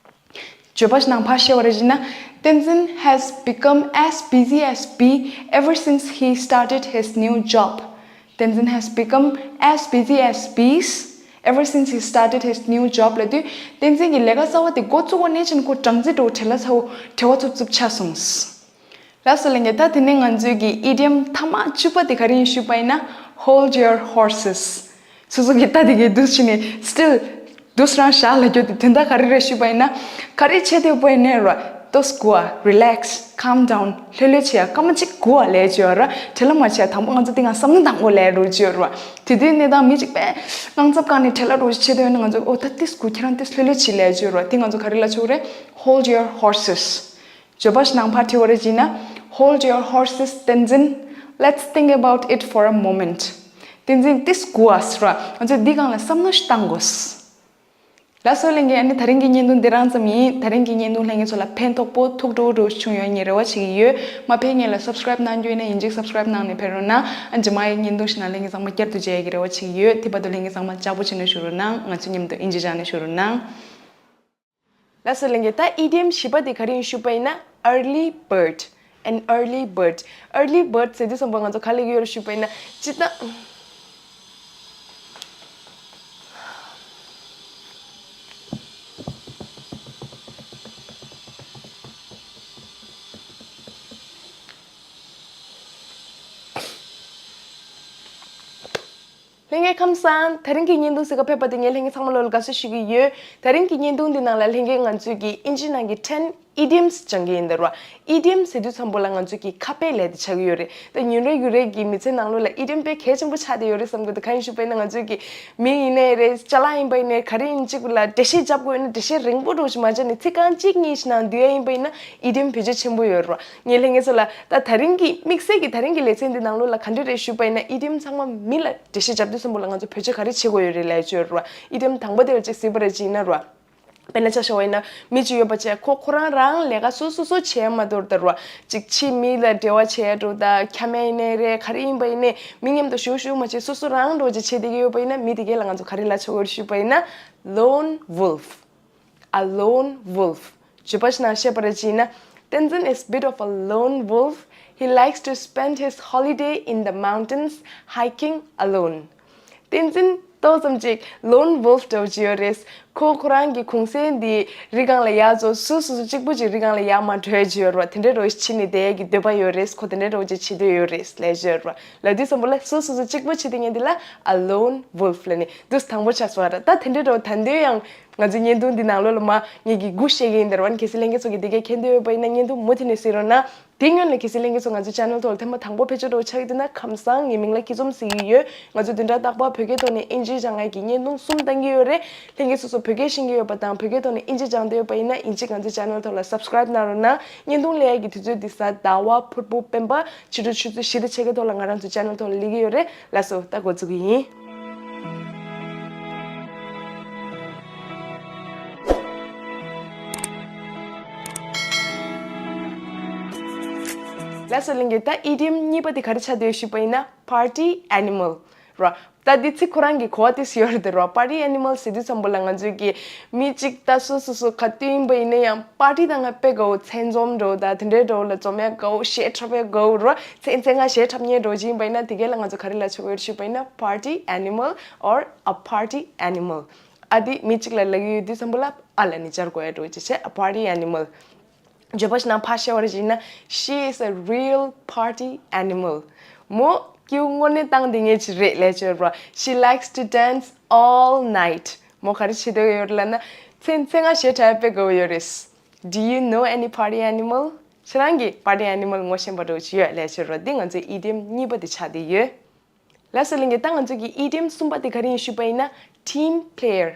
བརྗོད་པ་ཞིག་ནང་ཕར་བཤད་པ་རེད་ཅེ་ན། Tenzin has become as busy as bee ever since he started his new job. Tenzin has become as busy as bees ever since he started his new job. ལབ་དུས་བསྟན་འཛིན་གྱི་ལས་ཀ་གསར་བ་དེ་འགོ་བཙུགས་པ་ནས་བྱས་ནས་ཁོ་སྦྲང་རྩི་འདྲ་བོ་བྲེལ་བ་ཚ་བོ་བྲེལ་བ་ཚུབ་ཚུབ་ཆགས་སོང་། ལགས་སོ་ལྷན་རྒྱས། ད་དེ་ནས་ང་ཚོའི་གི་ཨི་ཌི་ཡམ་མཐའ་མ་བཅུ་པ་དེ་ག་རེ་ཡིན་ཞུས་པ་ཡིན་ན། Hold your horses. སོ་སོ་གི་ད་དེ་གའི་དུས་ཕྱིན་ནས་still དུས་རང་བཞག་ལ་རྒྱུ་དེ་དོན་དག་ག་རེ་རེད་ཞུས་པ་ཡིན་ན། ག་རེ་བྱེད་འདོད་པ་ཡིན་ནའི་ར། ཏོག་ཙམ་གུ་བ། Relax, calm down. ལྷོད་ལྷོད་བྱེད་ཡ། སྐར་མ་གཅིག་གུ་བ་ལབ་ཡ་ཅིག་ཡོད་ར། བྲེལ་བ་མ་བྱེད་ཡ། དང་པོ་ང་ཚོ་དེ་སྒང་བསམ་བློ་བཏང་དགོས་ལབ་ཡ་འདྲ་བོ་ཅིག་ཡོད་ར། དེ་དུས་གནས་སྟངས་མི་གཅིག་པས་དངངས་འཚབ་བཀག་ནས་བྲེལ་བ་འདྲ་བོ་ཅིག་བྱེད་འདོད་ཡོད་ན་ང་ཚོ་ཨོ་ད་ཏོག་ཙམ་གུ་ཁྱེད་རང་ཏོག་ཙམ་ལྷོད་ལྷོད་བྱེད་ལབ་ཡ་ཅིག་ཡོད་ར། དེ་ང་ཚོ་ག་རེ་ལབ་ཆོག་གི་རེད། Hold your horses. བརྗོད་པ་ཞིག་ནང་ཕར་བྲིས་པ་རེད་ཅེ་ན། Hold your horses, Tenzin. Let's think about it for a moment. བསྟན་འཛིན་ཏོག་ཙམ་གུ་བ་ཟེར་ར། ང་ཚོས་འདི་སྒང་ལ་བསམ་བློ་ཞིག་བཏང་དགོས། ལགས་སོ་ལྷན་རྒྱས། ཨ་ནི་ད་རིང་གི་བརྙན་ཐུང་འདི་རང་ཙམ་ཡིན། ད་རིང་གི་བརྙན་ཐུང་ལྷན་རྒྱས་ཚོ་ལ་ཕན་ཐོགས་པོ་ཐུགས་སྤྲོ་བོ་འདྲ་བོ་བྱུང་ཡོད་ངས་རེ་བ་བྱེད་ཀྱི་ཡོད། མ་ཕེབས་སྔོན་ལ་subscribe གནང་རྒྱུ་ཡིན་ན་ཡིན་གཅིག་subscribe གནང་ནས་ཕེབས་རོགས་གནང་། ཨ་རྗེས་མ་ཡི་བརྙན་ཐུང་ཞིག་ནང་ལྷན་རྒྱས་ཚང་མ་བསྐྱར་དུ་མཇལ་ཡ་གི་རེ་བ་བྱེད་ཀྱི་ཡོད། དེ་བར་དུ་ལྷན་རྒྱས་ཚང་མ་ཅག་པོ་བྱས་ནས་བཞུགས་རོགས་གནང་། ང་ཚོ་མཉམ་དུ་ཨིན་ཇི་སྦྱངས་ནས་བཞུགས་རོགས་གནང་། ལགས་སོ་ལྷན་རྒྱས། ད་ཨི་ཌི་ཡམ་བཞི་པ་དེ་ག་རེ་ཡིན་ཞུས་པ་ཡིན་ན། Early bird. An early bird. Early bird ཟེར་དུས་ཙམ་པ་ང་ཚོ་ག་རེ་ལབ་ཀྱི་ཡོད་རེད་ཞུས་པ་ཡིན་ན། སྤྱིར་བཏང་ལྷན་རྒྱས་ཁམས་བཟང་། དེ་རིང་གི་བརྙན་ཐུང་གཟིགས་ག་ཕེབས་པ་དེ་ངས་ལྷན་རྒྱས་ཚང་མ་ལོ་ལ་དགའ་བསུ་ཞུ་གི་ཡོད། དེ་རིང་གི་བརྙན་ཐུང་འདི་ནང་ལ་ལྷན་རྒྱས་ང་ཚོས་ཀྱི་ཨིན་ཇི་ནང་གི་ten idioms སྦྱང་གི་ཡིན་ད་ར། ཨི་ཌི་ཡམ་ཟེར་དུས་ཙམ་པོ་ལ་ང་ཚོས་ཀྱི་ཁ་དཔེ་ལབ་དེ་ཆགས་ཀྱི་ཡོད་རེད། ད་ཉིན་རེ་ཡུན་རེ་གི་མི་ཚེ་ནང་ལོགས་ལ་ཨི་ཌི་ཡམ་དཔེ་གལ་ཆེན་པོ་ཆགས་བསྡད་ཡོད་རེད་བསམ་གི་འདུག་གང་ཡིན་ཞུས་པ་ཡིན་ན་ང་ཚོས་ཀྱི་མི་ཡིན་ནའི་རེད། ཅ་ལག་ཡིན་པ་ཡིན་ནའི་ག་རེ་ཡིན་གཅིག་ལ་འགྲེལ་བཤད་རྒྱབ་དགོས་ཡོད་ན་འགྲེལ་བཤད་རིང་པོ་འདྲ་བོ་ཞིག་མ་རྒྱབ་ནས་ཚིག་རྐང་གཅིག་གཉིས་ཤིག་ནང་བསྡུས་ཡ་ཡིན་པ་ཡིན་ན་ཨི་ཌི་ཡམ་བེད་སྤྱོད་ཆེན་པོ་ཡོད་རེད། ངས་ལྷན་རྒྱས་ཚོ་ལ་ད་ད་རིང་གི་དམིགས་བསལ་གྱི་ད་རིང་གི་ལེ་ཚན་འདི་ནང་ལོགས་ལ་ག་འདྲ་རེད་ཞུས་པ་ཡིན་ན། ཨི་ཌི་ཡམ་ཚང་མ་མི་ལ་འགྲེལ་བཤད་རྒྱབ་དུས་ཙམ་པོ་ལ་ང་ཚོ་བེད་སྤྱོད་ག་རེ་བྱེད་དགོས་ཡོད་རེད་ལབ་ཡ་ཅིག་ཡོད་རེད་བ། ཨི་ཌི་ཡམ་དང་པོ་དེ་ལ་གཅིག་གཟིགས་པ་རེད་ཅེ་ན་ར། དཔེར་ན་ཆ་བཞག་པ་ཡིན་ན་མི་གཅིག་ཡོད་པ་བྱས་ཁོ་ཁོ་རང་རང་ལས་ཀ་སོ་སོ་སོ་བྱས་མ་གཏོགས་ད་ར། གཅིག་ཕྱི་མི་ལ་འབྲེལ་བ་བྱས་འགྲོ་ད་ཁ་མེད་ཡིན་ནའི་རེད། ག་རེ་ཡིན་པ་ཡིན་ནའི་མི་མཉམ་དུ་ཞུགས་ཞུགས་མ་བྱས་སོ་སོ་རང་འགྲོ་བྱས་བྱས་བསྡད་ཀྱི་ཡོད་པ་ཡིན་ན་མི་དེ་གས་ལ་ང་ཚོ་ག་རེ་ལབ་ཆོག་གི་རེད་ཞུས་པ་ཡིན་ན། Lone wolf. A lone wolf. བརྗོད་པ་ཞིག་ནང་བཤད་པ་རེད་ཅེ་ན། Tenzin is bit of a lone wolf. He likes to spend his holiday in the mountains hiking alone. བསྟན་འཛིན་ཏོག་ཙམ་ཅིག་lone wolf འདྲ་བོ་ཅིག་ཡོད་རེད། ཁོ་ཁོ་རང་གི་གུང་སེང་འདི་རི་སྒང་ལ་ཡར་ཚོ་སོ་སོ་སོ་གཅིག་པུ་ཅིག་རི་སྒང་ལ་ཡར་མར་འགྲོ་ཡ་ཅིག་ཡོད་རེད་བ། དེ་འདྲ་འདྲ་བོ་ཞིག་བྱེད་ནས་བསྡད་ཡ་གི་འདོད་པ་ཡོད་རེད། ཁོ་དེ་འདྲ་འདྲ་བོ་ཅིག་བྱེད་འདོད་ཡོད་རེད་ལབ་ཀྱི་ཡོད་རེད་བ། ལབ་དུས་ཙམ་པོ་ལ་སོ་སོ་སོ་གཅིག་པུ་བྱེད་དེ་ངས་འདི་ལ་a lone wolf ལབ་ནས་འདུག་དང་པོ་ཆགས་སོང་བ་རེད། ད་དེ་འདྲ་འདྲ་བོ་ད་འདོད་ཡང་ང་ཚོའི་བརྙན་ཐུང་འདི་ནང་ལོགས་ལ་མ་ངེད་ཀྱི་སྒུག་བཤད་ཀྱི་ཡིན་ད་ར་བ། གལ་སྲིད་ལྷན་རྒྱས་ཚོ་གི་འདི་གས་མཁྱེན་འདོད་ཡོད་པ་ཡིན་ན་བརྙན་ཐུང་མུ་མཐུད་ནས་གཟིགས་རོགས་གནང་། དེ་སྔོན་ལ་གལ་སྲིད་ལྷན་རྒྱས་ཚོ་ང་ཚོའི་channel ཐོག་ལ་ཐེངས་མ་དང་པོ་ཕེབས་ཆོག་འདྲ་བོ་ཆགས་ཀྱི་འདུག་ན་ཁམས་བཟང་། ངའི་མིང་ལ་སྐྱིད་འཛོམས་ཟེར་གྱི་ཡོད། ང་ཚོ་བདུན་ཕྲག་རྟག་པར་བོད་སྐད་ཐོག་ནས་ཨིན་ཇི་སྦྱང་ཡས་ཀྱི་བརྙན་ཐུང་གསུམ་བཏང་གི་ཡོད་རེད། ལྷན་རྒྱས་སོ་སོ་བོད་སྐད་ཤེས་ཀྱི་ཡོད་པ་དང་བོད་སྐད་ཐོག་ནས་ཨིན་ཇི་སྦྱང་འདོད་ཡོད་པ་ཡིན་ན་ཨིན་ཇི་ང་ཚོའི་channel ཐོག་ལ་subscribe གནང་རོགས་གནང་། བརྙན་ཐུང་སླེབས་ཡས་ཀྱི་དུས་ཚོད་འདི་གཟའ་ཟླ་བ་ཕུར་བུ་སྤེན་པ་ཕྱི་དྲོ་ཆུ་ཚོད་བཞི་དང་ཕྱེད་ཀའི་ཐོག་ལ་ང་རང་ཚོའི་channel ཐོག་ལ་སླེབས་ཀྱི་ཡོད་རེད། ལགས་སོ། ད་འགོ་འཛུགས་ཀྱི་ཡིན། ལགས་སོ་ལྷན་རྒྱས། ད་ཨི་ཌི་ཡམ་གཉིས་པ་དེ་ག་རེ་ཆགས་བསྡད་ཡོད་ཞུས་པ་ཡིན་ན་party animal ར། ད་འདི་ཚིག་ཁོ་རང་གི་གོ་བ་དེ་སུ་ཡོད་རེད་དེ་ར། Party animal ཟེར་དུས་ཙམ་པོ་ལ་ང་ཚོས་ཀྱི་མི་གཅིག་ད་སོ་སོ་སོ་ག་དུས་ཡིན་པ་ཡིན་ན་ཡང་party ད་ང་དཔེ་དགའ་བོ། མཚན་འཛོམས་འདྲ་བོ་ད་དེ་འདྲའི་འདྲ་བོ་ལ་འཛོམས་ཡ་དགའ་བོ། གཞས་འཁྲབ་ཡ་དགའ་བོ་ར། མཚན་མཚན་ང་གཞས་འཁྲབ་མཁན་འདྲ་བོ་ཅིག་ཡིན་པ་ཡིན་ན་དེ་གས་ལ་ང་ཚོ་ག་རེ་ལབ་ཆོག་གི་ཡོད་ཞུས་པ་ཡིན་ན་party animal or a party animal. ཨ་དེ་མི་གཅིག་ལ་ལབ་ཀྱི་ཡོད་དུས་ཙམ་པོ་ལ་ཨ་ལབ་ནས་སྦྱར་དགོས་ཡ་འདྲ་བོ་ཅིག་བྱས། A party animal. བརྗོད་པ་ཞིག་ནང་ཕར་བཤད་པ་རེད་ཅེ་ན། She is a real party animal. མོ་སྐྱིད་པོ་དངོས་གནས་སྟངས་དེ་ངེས་ཅིག་རེད་ལབ་ཆོག་ར། She likes to dance all night. མོ་ག་རེ་བྱེད་འདོད་ཡོད་རེད་ལབ་ན། མཚན་མཚན་ང་གཞས་འཁྲབ་ཡ་དཔེ་དགའ་བོ་ཡོད་རེད། Do you know any party animal? ཁྱེད་རང་གིས་party animal ངོ་ཤེས་པ་འདྲ་བོ་ཅིག་ཡོད་ལབ་ཆོག་ར། འདི་ང་ཚོའི་ཨི་ཌི་ཡམ་གཉིས་པ་དེ་ཆགས་བསྡད་ཡོད། ལགས་སོ་ལྷན་རྒྱས། ད་ང་ཚོ་གི་ཨི་ཌི་ཡམ་གསུམ་པ་དེ་ག་རེ་ཡིན་ཞུས་པ་ཡིན་ན། team player.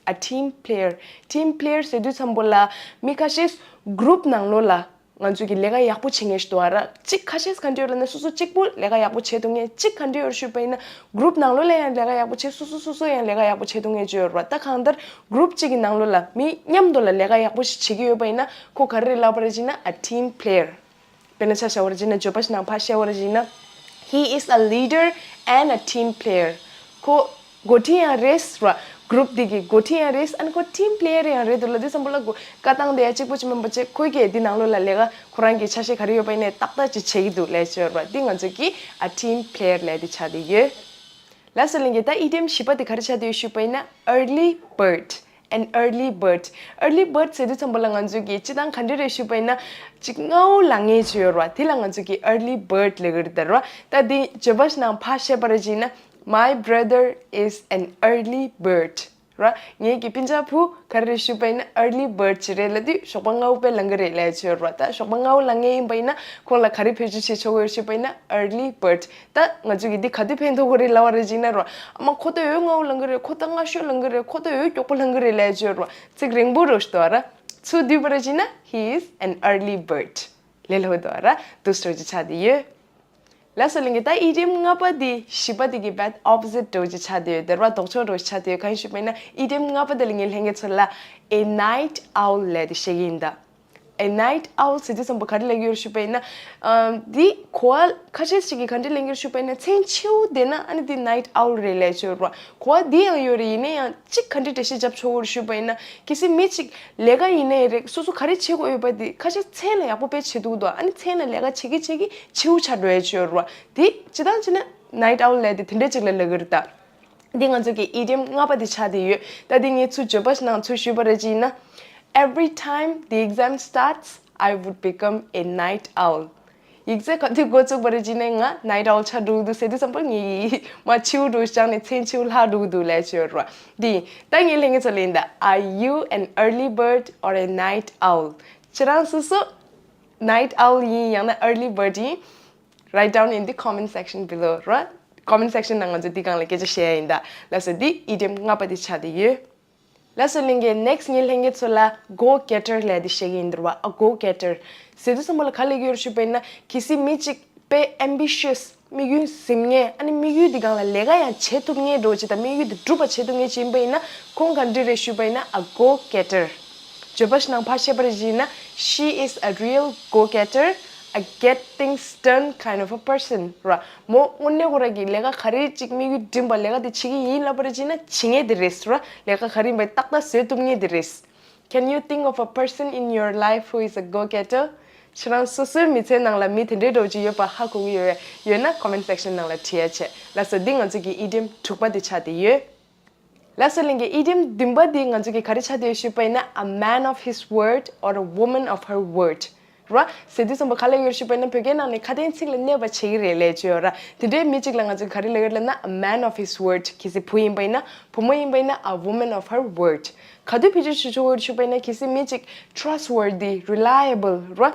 A team player. Team player ཟེར་དུས་ཙམ་པོ་ལ་མི་ཁ་ཤས་group ནང་ལོགས་ལ་ ང་ཚོ་གི་ལས་ཀ་ཡག་པོ་བྱེད་མཁན་ཞིག་འདུག་ཨ་ར། གཅིག་ཁ་ཤས་ག་འདྲ་ཡོད་ལབ་ན་སོ་སོ་གཅིག་པུ་ལས་ཀ་ཡག་པོ་བྱེད་ཐུབ་མཁན། གཅིག་ག་འདྲ་ཡོད་ཞུས་པ་ཡིན་ན་གུ་རུབ་ནང་ལོགས་ལ་ཡང་ལས་ཀ་ཡག་པོ་བྱེད། སོ་སོ་སོ་སོ་ཡང་ལས་ཀ་ཡག་པོ་བྱེད་ཐུབ་མཁན་ཅིག་ཡོད་རེད་བ། ད་གང་ལྟར་གུ་རུབ་གཅིག་གི་ནང་ལོགས་ལ་མི་མཉམ་དུ་ལ་ལས་ཀ་ཡག་པོ་ཞིག་བྱེད་ཀྱི་ཡོད་པ་ཡིན་ན་ཁོ་ག་རེ་རེད་ལབ་པ་རེད་ཅེ་ན། a team player། དཔེར་ན་ཆ་བཞག་པ་རེད་ཅེ་ན། བརྗོད་པ་ཞིག་ནང་ཕར་བཤད་པ་རེད་ཅེ་ན། He is a leader and a team player. ཁོ་འགོ་ཁྲིད་ཡང་རེད་ར། གུ་རུབ་འདི་གི་འགོ་ཁྲིད་ཡང་རེད། ཨ་ནི་ཁོ་team player ཡང་རེད་འདུག་ལ། དེ་ཙམ་པོ་ལ་གོ་བཀའ་བཏང་བསྡད་ཡ་གཅིག་པོ་ཅིག་མིན་པ་བྱས། ཁོས་ཀྱིས་འདི་ནང་ལོགས་ལ་ལས་ཀ་ཁོ་རང་གི་ཆ་ཤས་ག་རེ་ཡོད་པ་ཡིན་ནའི་ཏག་ཏག་ཅིག་བྱེད་ཀྱི་འདུག་ལབ་ཡ་ཅིག་ཡོད་ར། འདི་ང་ཚོ་གི་a team player ལབ་ཡ་དེ་ཆགས་བསྡད་ཡོད། ལགས་སོ་ལྷན་རྒྱས། ད་ཨི་ཌི་ཡམ་བཞི་པ་དེ་ག་རེ་ཆགས་བསྡད་ཡོད་ཞུས་པ་ཡིན་ན། early bird. An early bird. Early bird ཟེར་དུས་ཙམ་པ་ལ་ང་ཚོས་ཀྱི་སྤྱིར་བཏང་ག་འདྲ་རེད་ཞུས་པ་ཡིན་ན། ཅིག་སྔ་བོ་ལངས་མཁན་ཅིག་ཡོད་རེད་བ། དེ་ལ་ང་ཚོས་ཀྱི་early bird ལབ་ཀྱི་རེད་ད་རེད་བ། ད་དེ་བརྗོད་པ་ཞིག་ནང་ཕར་བཤད་པ་རེད་ཅེ་ན། My brother is an early bird. རེད་བ། ངའི་གི་སྤུན་ཀྱག་བུ་ག་རེ་རེད་ཞུས་པ་ཡིན་ན་early bird ཅིག་རེད་ལབ་དུས་ཞོགས་པ་སྔ་བོ་དཔེ་ལངས་ཀྱི་རེད་ལབ་ཡ་ཅིག་ཡོད་རེད་བ། ད་ཞོགས་པ་སྔ་བོ་ལངས་མཁན་ཡིན་པ་ཡིན་ན་ཁོང་ལ་ག་རེ་བེད་སྤྱོད་བྱེད་ཆོག་གི་ཡོད་ཞུས་པ་ཡིན་ན་early bird། ད་ང་ཚོས་ཀྱི་འདི་ག་དུས་ཕན་ཐོགས་ཀྱི་རེད་ལབ་པ་རེད་ཅེ་ན་རེད་བ། ཨ་མ་ཁོ་ད་འོ་སྔ་བོ་ལངས་ཀྱི་རེད། ཁོ་ད་སྔ་ཤོས་ལངས་ཀྱི་རེད། ཁོ་ད་འོ་མགྱོགས་པོ་ལངས་ཀྱི་རེད་ལབ་ཡ་ཅིག་ཡོད་རེད་བ། ཚིག་རིང་པོ་འདྲ་ཞིག་འདུག་ར། ཚུར་བསྡུས་པ་རེད་ཅེ་ན། He is an early bird. ལས་སླ་པོ་འདུག་ར། འདུག་སེ་འདྲ་ཅིག་ཆགས་བསྡད་ཡོད། ལགས་སོ་ལྷན་རྒྱས། ད་ཨི་ཌི་ཡམ་ལྔ་པ་དེ་བཞི་པ་དེ་གི་bad opposite འདྲ་ཅིག་ཆགས་བསྡད་ཡོད། དེ་རེད་བ། ལྡོག་ཕྱོགས་འདྲ་ཅིག་ཆགས་བསྡད་ཡོད། གང་ཡིན་ཞུས་པ་ཡིན་ན་ཨི་ཌི་ཡམ་ལྔ་པ་དེ་ལ་ངས་ལྷན་རྒྱས་ཚོ་ལ་a night owl ལབ་དེ་བཤད་ཀྱི་ཡིན་ད། a night owl ཟེར་དུས་ཙམ་པ་ག་རེ་ལབ་ཀྱི་ཡོད་རེད་ཞུས་པ་ཡིན་ན། ཨམ། འདི་གོ་བ་ཁ་ཤས་ཤིག་གིས་ག་འདྲ་ལེན་གྱི་རེད་ཞུས་པ་ཡིན་ན། མཚན་ཕྱི་པོ་བསྡད་ན་ཨ་ནི་འདི་night owl རེད་ལབ་ཀྱི་ཡོད་རེད་བ། གོ་བ་འདི་ཡང་ཡོད་རེད། ཡིན་ན་ཡང་གཅིག་ག་འདྲ་འགྲེལ་བཤད་རྒྱབ་ཆོག་གི་རེད་ཞུས་པ་ཡིན་ན། གལ་སྲིད་མི་གཅིག་ལས་ཀ་ཡིན་ནའི་རེད། སོ་སོ་ག་རེ་བྱེད་དགོས་ཡོད་པ་འདི་ཁ་ཤས་མཚན་ལ་ཡག་པོ་དཔེ་བྱེད་འདུག་དོ། ཨ་ནི་མཚན་ལ་ལས་ཀ་བྱེད་ཀྱི་བྱེད་ཀྱི་ཕྱི་པོ་ཆགས་འགྲོ་ཡ་ཅིག་ཡོད་རེད་བ། འདི་སྤྱིར་བཏང་བྱས་ན་night owl ལབ་དེ་དེ་འདྲ་ཅིག་ལ་ལབ་ཀྱི་རེད་ད། འདི་ང་ཚོ་གི་ཨི་ཌི་ཡམ་ལྔ་པ་དེ་ཆགས་བསྡད་ཡོད། ད་འདི་ངས་ཚུར་བརྗོད་པ་ཞིག་ནང་ཚུར་ཞུས་པ་རེད་ཅེ་ན། Every time the exam starts, I would become a night owl. ཡིག་ཚད་ག་དུས་འགོ་བཙུགས་པ་རེད་ཅེ་ན་ང་night owl ཆགས་འགྲོ་གི་འདུག་ཟེར་དུས་ཙམ་པ་ངས་མར་ཕྱི་པོ་འདྲ་ཅིག་བཞག་ནས་མཚན་ཕྱི་པོ་ལྷག་འགྲོ་གི་འདུག་ལབ་ཀྱི་ཡོད་རེད་བ། འདི་ད་ངས་ལྷན་རྒྱས་ཚོ་ལ་ཡིན་ད། Are you an early bird or a night owl? ཁྱེད་རང་སོ་སོ་night owl ཡིན་ཡང་ན་early bird ཡིན། Write down in the comment section below ར། comment section ནང་ང་ཚོ་འདི་སྒང་ལ་སྐད་ཆ་བཤད་ཡ་ཡིན་ད། ལགས་སོ། འདི་ཨི་ཌི་ཡམ་ལྔ་པ་དེ་ཆགས་བསྡད་ཡོད། ལགས་སོ་ལྷན་རྒྱས། next ངས་ལྷན་རྒྱས་ཚོ་ལ་go getter ལབ་དེ་བཤད་ཀྱི་ཡིན་ད་རེད་བ། a go getter ཟེར་དུས་ཙམ་པ་ལ་ག་ལབ་ཀྱི་ཡོད་རེད་ཞུས་པ་ཡིན་ན། གལ་སྲིད་མི་གཅིག་དཔེ་ambitious དམིགས་ཡུལ་འཛིན་མཁན། ཨ་ནི་དམིགས་ཡུལ་འདི་སྒང་ལ་ལས་ཀ་ཡང་བྱེད་ཐུབ་མཁན་འདྲ་ཅིག་དང་། དམིགས་ཡུལ་འདི་འགྲུབ་པ་བྱེད་ཐུབ་མཁན་ཅིག་ཡིན་པ་ཡིན་ན་ཁོང་ག་འདྲ་རེད་ཞུས་པ་ཡིན་ན། a go getter. བརྗོད་པ་ཞིག་ནང་ཕར་བཤད་པ་རེད་ཅེ་ན། She is a real go getter, a get things done kind of a person ར། མོ་དངོས་གནས་ཁོ་རང་གིས་ལས་ཀ་ག་རེ་ཅིག་དམིགས་ཡུལ་བསྒྲིམས་པ་ལས་ཀ་དེ་བྱེད་ཀྱི་ཡིན་ལབ་པ་རེད་ཅེ་ན་བྱེད་མཁན་དེ་རེད་ར། ལས་ཀ་ག་རེ་ཡིན་པ་ཏག་ཏག་བཟོ་ཐུབ་མཁན་དེ་རེད། Can you think of a person in your life who is a go-getter? ཁྱེད་རང་སོ་སོའི་མི་ཚེའི་ནང་ལ་མི་དེ་འདྲའི་འདྲ་ཅིག་ཡོད་པ་ཧ་གོ་གི་ཡོད། ཡོད་ན་comment section ནང་ལ་བྲིས་ཡ་བྱེད། ལགས་སོ། འདི་ང་ཚོ་གི་ཨི་ཌི་ཡམ་དྲུག་པ་དེ་ཆགས་བསྡད་ཡོད། ལགས་སོ་ལྷན་རྒྱས། ཨི་ཌི་ཡམ་བདུན་པ་འདི་ང་ཚོ་གི་ག་རེ་ཆགས་བསྡད་ཡོད་ཞུས་པ་ཡིན་ན། a man of his word or a woman of her word ར། ཟེར་དུས་ཙམ་པ་ག་ལབ་ཡོད་ཞུས་པ་ཡིན་ན། བོད་སྐད་ནང་ནས་ཁ་དན་ཚིག་ལ་གནས་པ་བྱེད་ཀྱི་རེད་ལབ་ཀྱི་ཡོད་ར། དེ་འདྲའི་མི་གཅིག་ལ་ང་ཚོས་ག་རེ་ལབ་ཀྱི་རེད་ལབ་ན། a man of his word གལ་སྲིད་བུ་ཡིན་པ་ཡིན་ན། བུ་མོ་ཡིན་པ་ཡིན་ན། a woman of her word ག་དུས་བེད་སྤྱོད་བྱེད་ཆོག་གི་རེད་ཞུས་པ་ཡིན་ན། གལ་སྲིད་མི་གཅིག་trustworthy, reliable ར།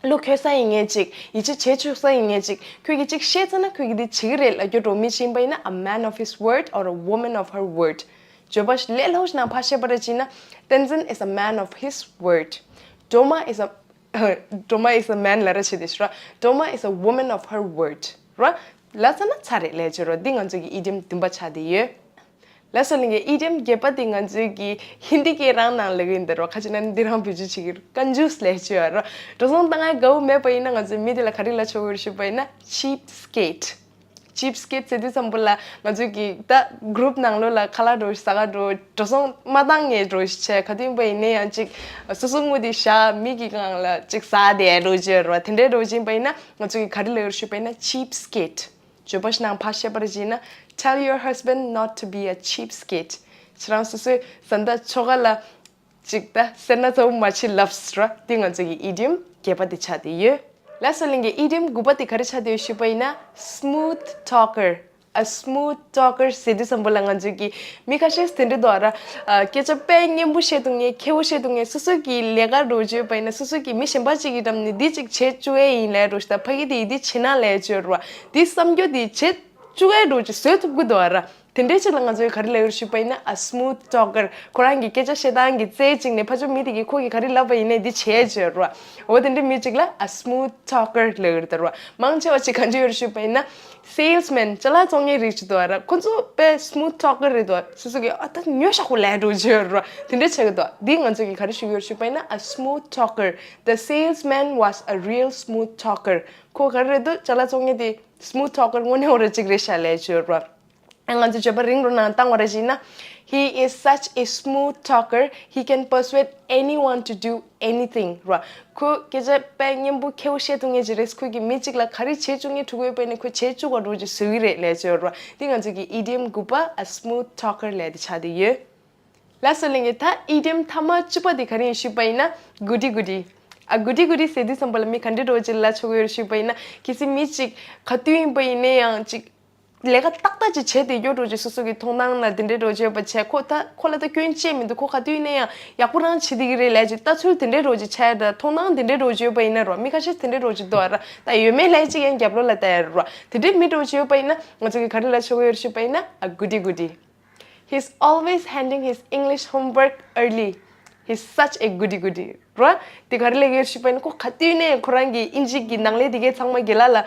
བློ་འཁེལ་ས་ཡིན་མཁན་ཅིག་ཡིད་ཆེས་བྱེད་ཆོག་ས་ཡིན་མཁན་ཅིག་ཁོས་ཀྱིས་ཅིག་བཤད་ཚར་ན་ཁོས་ཀྱིས་འདི་བྱེད་ཀྱི་རེད་ལབ་རྒྱུ་འདྲ་མི་ཞིག་ཡིན་པ་ཡིན་ན། a man of his word or a woman of her word བརྗོད་པ་ལས་སླ་པོ་ཞིག་ནང་ཕར་བཤད་པ་རེད་ཅེ་ན། Tenzin is a man of his word. Doma is a Doma is a man ལབ་ར་བྱེད་དེ་ཤི་ར། Doma is a woman of her word ར། ལབ་ཚར་ན་ཚར་རེད་ལབ་ཀྱི་ཡོད་ར། འདི་ང་ཚོ་གི་ཨི་ཌི་ཡམ་བདུན་པ་ཆགས་བསྡད་ཡོད། ལགས་སོ་ལྷན་རྒྱས། ཨི་ཌི་ཡམ་བརྒྱད་པ་དེ་ང་ཚོའི་གི་ཧིན་དི་སྐད་རང་ནང་ལབ་ཀྱི་ཡིན་ད་ར། ཁ་ཅིག་ན་འདི་རང་བེད་སྤྱོད་བྱེད་ཀྱི་རེད། ཀན་ཇུས་ལབ་ཀྱི་ཡོད་ར། འགྲོ་སོང་བཏང་ཡ་དགའ་པོ་མེད་པ་ཡིན་ན་ང་ཚོས་མི་དེ་ལ་ག་རེ་ལབ་ཆོག་གི་རེད་ཞུས་པ་ཡིན་ན། cheapskate cheapskate ཟེར་དུས་ཙམ་པ་ལ་ང་ཚོའི་གི་ད་གུ་རུབ་ནང་ལོགས་ལ་ཁ་ལག་འདྲ་ཟ་ག་འགྲོ། འགྲོ་སོང་མ་བཏང་མཁན་འདྲ་བྱས། ག་དུས་ཡིན་པ་ཡིན་ན་ཡང་ཅིག་སོ་སོ་དངུལ་དེ་བཞག་མི་གི་སྒང་ལ་ཅིག་ཟ་བསྡད་འདྲ་བྱས་ར། དེ་འདྲའི་འདྲ་ཡིན་པ་ཡིན་ན་ང་ཚོ་གི་ག་རེ་ལབ་ཀྱི་རེད་ཞུས་པ་ཡིན་ན། cheapskate བརྗོད་པ་ཞིག་ནང་ཕར་བཤད་པ་རེད་ཅེ་ན། Tell your husband not to be a cheapskate. ཁྱེད་རང་སོ་སོའི་བཟའ་ཟླ་ཁྱོ་ག་ལ་ཅིག་ད་སེར་སྣ་ཚ་པོ་མ་བྱེད་ལབ་ར། འདི་ང་ཚོ་གི་ཨི་ཌི་ཡམ་བརྒྱད་པ་དེ་ཆགས་བསྡད་ཡོད། ལགས་སོ་ལྷན་རྒྱས། ཨི་ཌི་ཡམ་དགུ་པ་དེ་ག་རེ་ཆགས་བསྡད་ཡོད་ཞུས་པ་ཡིན་ན། smooth talker. A smooth talker ཟེར་དུས་ཙམ་པ་ལ་ང་ཚོ་གི་མི་ཁ་ཤས་དེ་འདྲ་འདུག་ར། སྐད་ཆ་དཔེ་སྙན་པོ་བཤད་ཐུབ་མཁན། མཁས་པོ་བཤད་ཐུབ་མཁན། སོ་སོ་གི་ལས་ཀ་འདྲ་བྱས་པ་ཡིན་ན་སོ་སོ་གི་མི་གཞན་པ་ཅིག་གི་འགྲམ་ནས་འདི་ཅིག་བྱེད་བཅུག་ཡས་ཡིན་ལབ་འདྲ་ཞིག་དང་། ཕ་གི་དེ་ཡིས་འདི་བྱེད་ན་ལབ་ཡས་ཅིག་ཡོད་ར་བ། འདི་བསམ་རྒྱུ་དེ་བྱེད་བཅུག་ཡས་འདྲ་ཅིག་བཟོ་ཐུབ་ཀྱི་འདུག་ར། དེ་འདྲའི་ཅིག་ལ་ང་ཚོས་ག་རེ་ལབ་ཡོད་ཞུས་པ་ཡིན་ན། a smooth talker. ཁོ་རང་གི་སྐད་ཆ་བཤད་སྟངས་ཀྱི་རྩལ་ཅིག་ནས་ཕར་ཕྱོགས་མི་དེ་གིས་ཁོ་གིས་ག་རེ་ལབ་པ་ཡིན་ནའི་འདི་བྱས་བྱས་རོ། འོ་དེ་འདྲའི་མི་ཅིག་ལ་a smooth talker ལབ་ཡོད་རེད་རོ། མང་ཆེ་བ་ཅིག་ག་འདྲ་ཡོད་ཞུས་པ་ཡིན་ན། salesman. ཅ་ལག་བཙོང་མཁན་རིགས་ཅིག་འདུག་ཨ་ར། ཁོ་ཚོ་དཔེ་smooth talker རེད་འདུག་སོ་སོ་གིས་ཨ་ད་ཉོ་ཤག་ཁོ་ལབ་འགྲོ་བྱས་ཡོད་རོ། དེ་འདྲ་བྱེད་ཀྱི་འདུག་འདི་ང་ཚོ་གིས་ག་རེ་ཞུ་གི་ཡོད་ཞུས་པ་ཡིན་ན། a smooth talker. The salesman was a real smooth talker. ཁོ་ག་རེ་རེད་འདུག་ཅ་ལག་བཙོང་མཁན་དེ་smooth talker དངོས་གནས་འོ་ར་ཅིག་རེད་ཤག་ལབ་བྱས་ཡོད་རོ། ང་ཚོ་བརྗོད་པ་རིང་རུ་ནང་བཏང་བ་ར་ཞིག་ན། He is such a smooth talker, he can persuade anyone to do anything ར། ཁོ་སྐད་ཆ་དཔེ་སྙན་པོ་ཁེ་པོ་བཤད་ཐུབ་མཁན་ཅིག་རེད། ཁོ་གིས་མི་གཅིག་ལ་ག་རེ་བྱེད་བཅུག་མཁན་འགྲོ་གི་ཡོད་པ་ཡིན་ན་ཁོས་བྱེད་བཅུག་པ་འདྲ་ཅིག་བཟོ་གི་རེད་ལབ་བྱས་ཡོད་ར། འདི་ང་ཚོ་གི་idiom དགུ་པ་a smooth talker ལབ་དེ་ཆགས་བསྡད་ཡོད། ལགས་སོ་ལྷན་རྒྱས། ད་idiom མཐའ་མ་བཅུ་པ་དེ་ག་རེ་ཡིན་ཞུས་པ་ཡིན་ན། goody goody. a goody goody ཟེར་དུས་ཙམ་པ་ལ་མི་ག་འདྲ་འདྲ་ཅིག་ལབ་ཆོག་གི་ཡོད་ཞུས་པ་ཡིན་ན། གལ་སྲིད་མི་གཅིག་ག་དུས་ཡིན་པ་ཡིན་ན་ཡང་ཅིག་ལས་ཀ་ཏག་ཏག་ཅིག་བྱས་བསྡད་ཡོད་འགྲོ་ཅིག་སོ་སོ་གི་མཐོང་སྣང་ན་དེ་འདྲའི་འགྲོ་ཅིག་ཡོད་པ་བྱས། ཁོ་ད་ཁོ་ལ་ད་སྐྱོན་ཅི་མི་འདུག་ཁོ་ག་དུས་ཡིན་ན་ཡང་ཡག་པོ་རང་བྱེད་བསྡད་ཀྱི་རེད་ལབ་ཅིག་ལྟ་ཚུལ་དེ་འདྲའི་འགྲོ་ཅིག་ཆགས་ཡ། ད་མཐོང་སྣང་དེ་འདྲའི་འགྲོ་ཅིག་ཡོད་པ་ཡིན་ན་རོ། མི་ཁ་ཤས་དེ་འདྲའི་འགྲོ་ཅིག་འདུག་ཨ་ར། ད་ཡོད་མེད་ལབ་ཅིག་ཡང་རྒྱབ་ལོགས་ལ་ལྟ་ཡ་རོ། དེ་འདྲའི་མི་འགྲོ་ཅིག་ཡོད་པ་ཡིན་ན་ང་ཚོ་གི་ག་རེ་ལབ་ཆོག་གི་ཡོད་ཞུས་པ་ཡིན་ན། a goody goody. He's always handing his English homework early. He's such a goody goody ར། དེ་ག་རེ་ལབ་ཡོད་ཞུས་པ་ཡིན་ན། ཁོ་ག་དུས་ནས་ཁོ་རང་གི་ཨིན་ཇི་གི་ནང་ལས་དེ་གའི་ཚང་མ་རྒན་ལགས་ལ་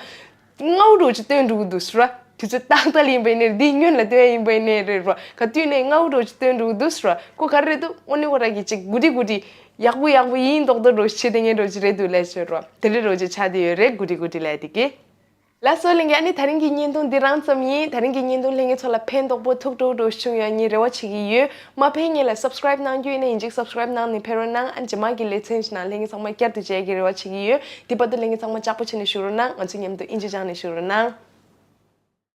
སྔ་པོ་འདྲ་ཅིག་སྟོན་འགྲོ་གི་འདུག་ར། དུས་ཚོད་ཏག་ཏག་ལ་ཡིན་པ་ཡིན་ནའི་འདི་སྔོན་ལ་སྟོན་ཡ་ཡིན་པ་ཡིན་ནའི་རེད་ར། ག་དུས་ནས་སྔ་པོ་འདྲ་ཅིག་སྟོན་འགྲོ་གི་འདུག་ར། ཁོ་ག་རེ་རེད་འདུག་དངོས་གནས་ཁོ་རང་གི་ཅིག་goody goody ཡག་པོ་ཡག་པོ་ཡིན་མདོག་མདོག་འདྲ་ཅིག་བྱེད་བསྡད་མཁན་འདྲ་ཅིག་རེད་འདུག་ལབ་ཆོག་ར། དེ་འདྲ་འདྲ་ཅིག་ཆགས་བསྡད་ཡོད་རེད། goody goody ལབ་དེ་གི། ལགས་སོ་ལྷན་རྒྱས། ཨ་ནི་ད་རིང་གི་བརྙན་ཐུང་འདི་རང་ཙམ་ཡིན། ད་རིང་གི་བརྙན་ཐུང་ལྷན་རྒྱས་ཚོ་ལ་ཕན་ཐོགས་པོ་ཐུགས་སྤྲོ་སྤྲོ་བྱུང་ཡོད་ངས་རེ་བ་བྱེད་ཀྱི་ཡོད། མ་ཕན་ངེད་ལ་subscribe གནང་རྒྱུ་ཡིན་ན་ཡིན་གཅིག subscribe གནང་ནས་ཕེབས་རོགས་གནང་། ཨ་ནི་རྗེས་མ་གི་ལེ་ཚན་ཞིག་ནང་ལྷན་རྒྱས་ཚང་མ་བསྐྱར་དུ་མཇལ་གྱི་རེ་བ་བྱེད་ཀྱི་ཡོད། དེ་བར་དུ་ལྷན་རྒྱས་ཚང་མ་ལྕགས་པོ་བྱས་ནས་བཞུགས་རོགས་གནང་། ང་ཚོ་མཉམ་དུ་ཨིན་ཇི་སྦྱངས་ནས་བཞུགས་རོགས་གནང་།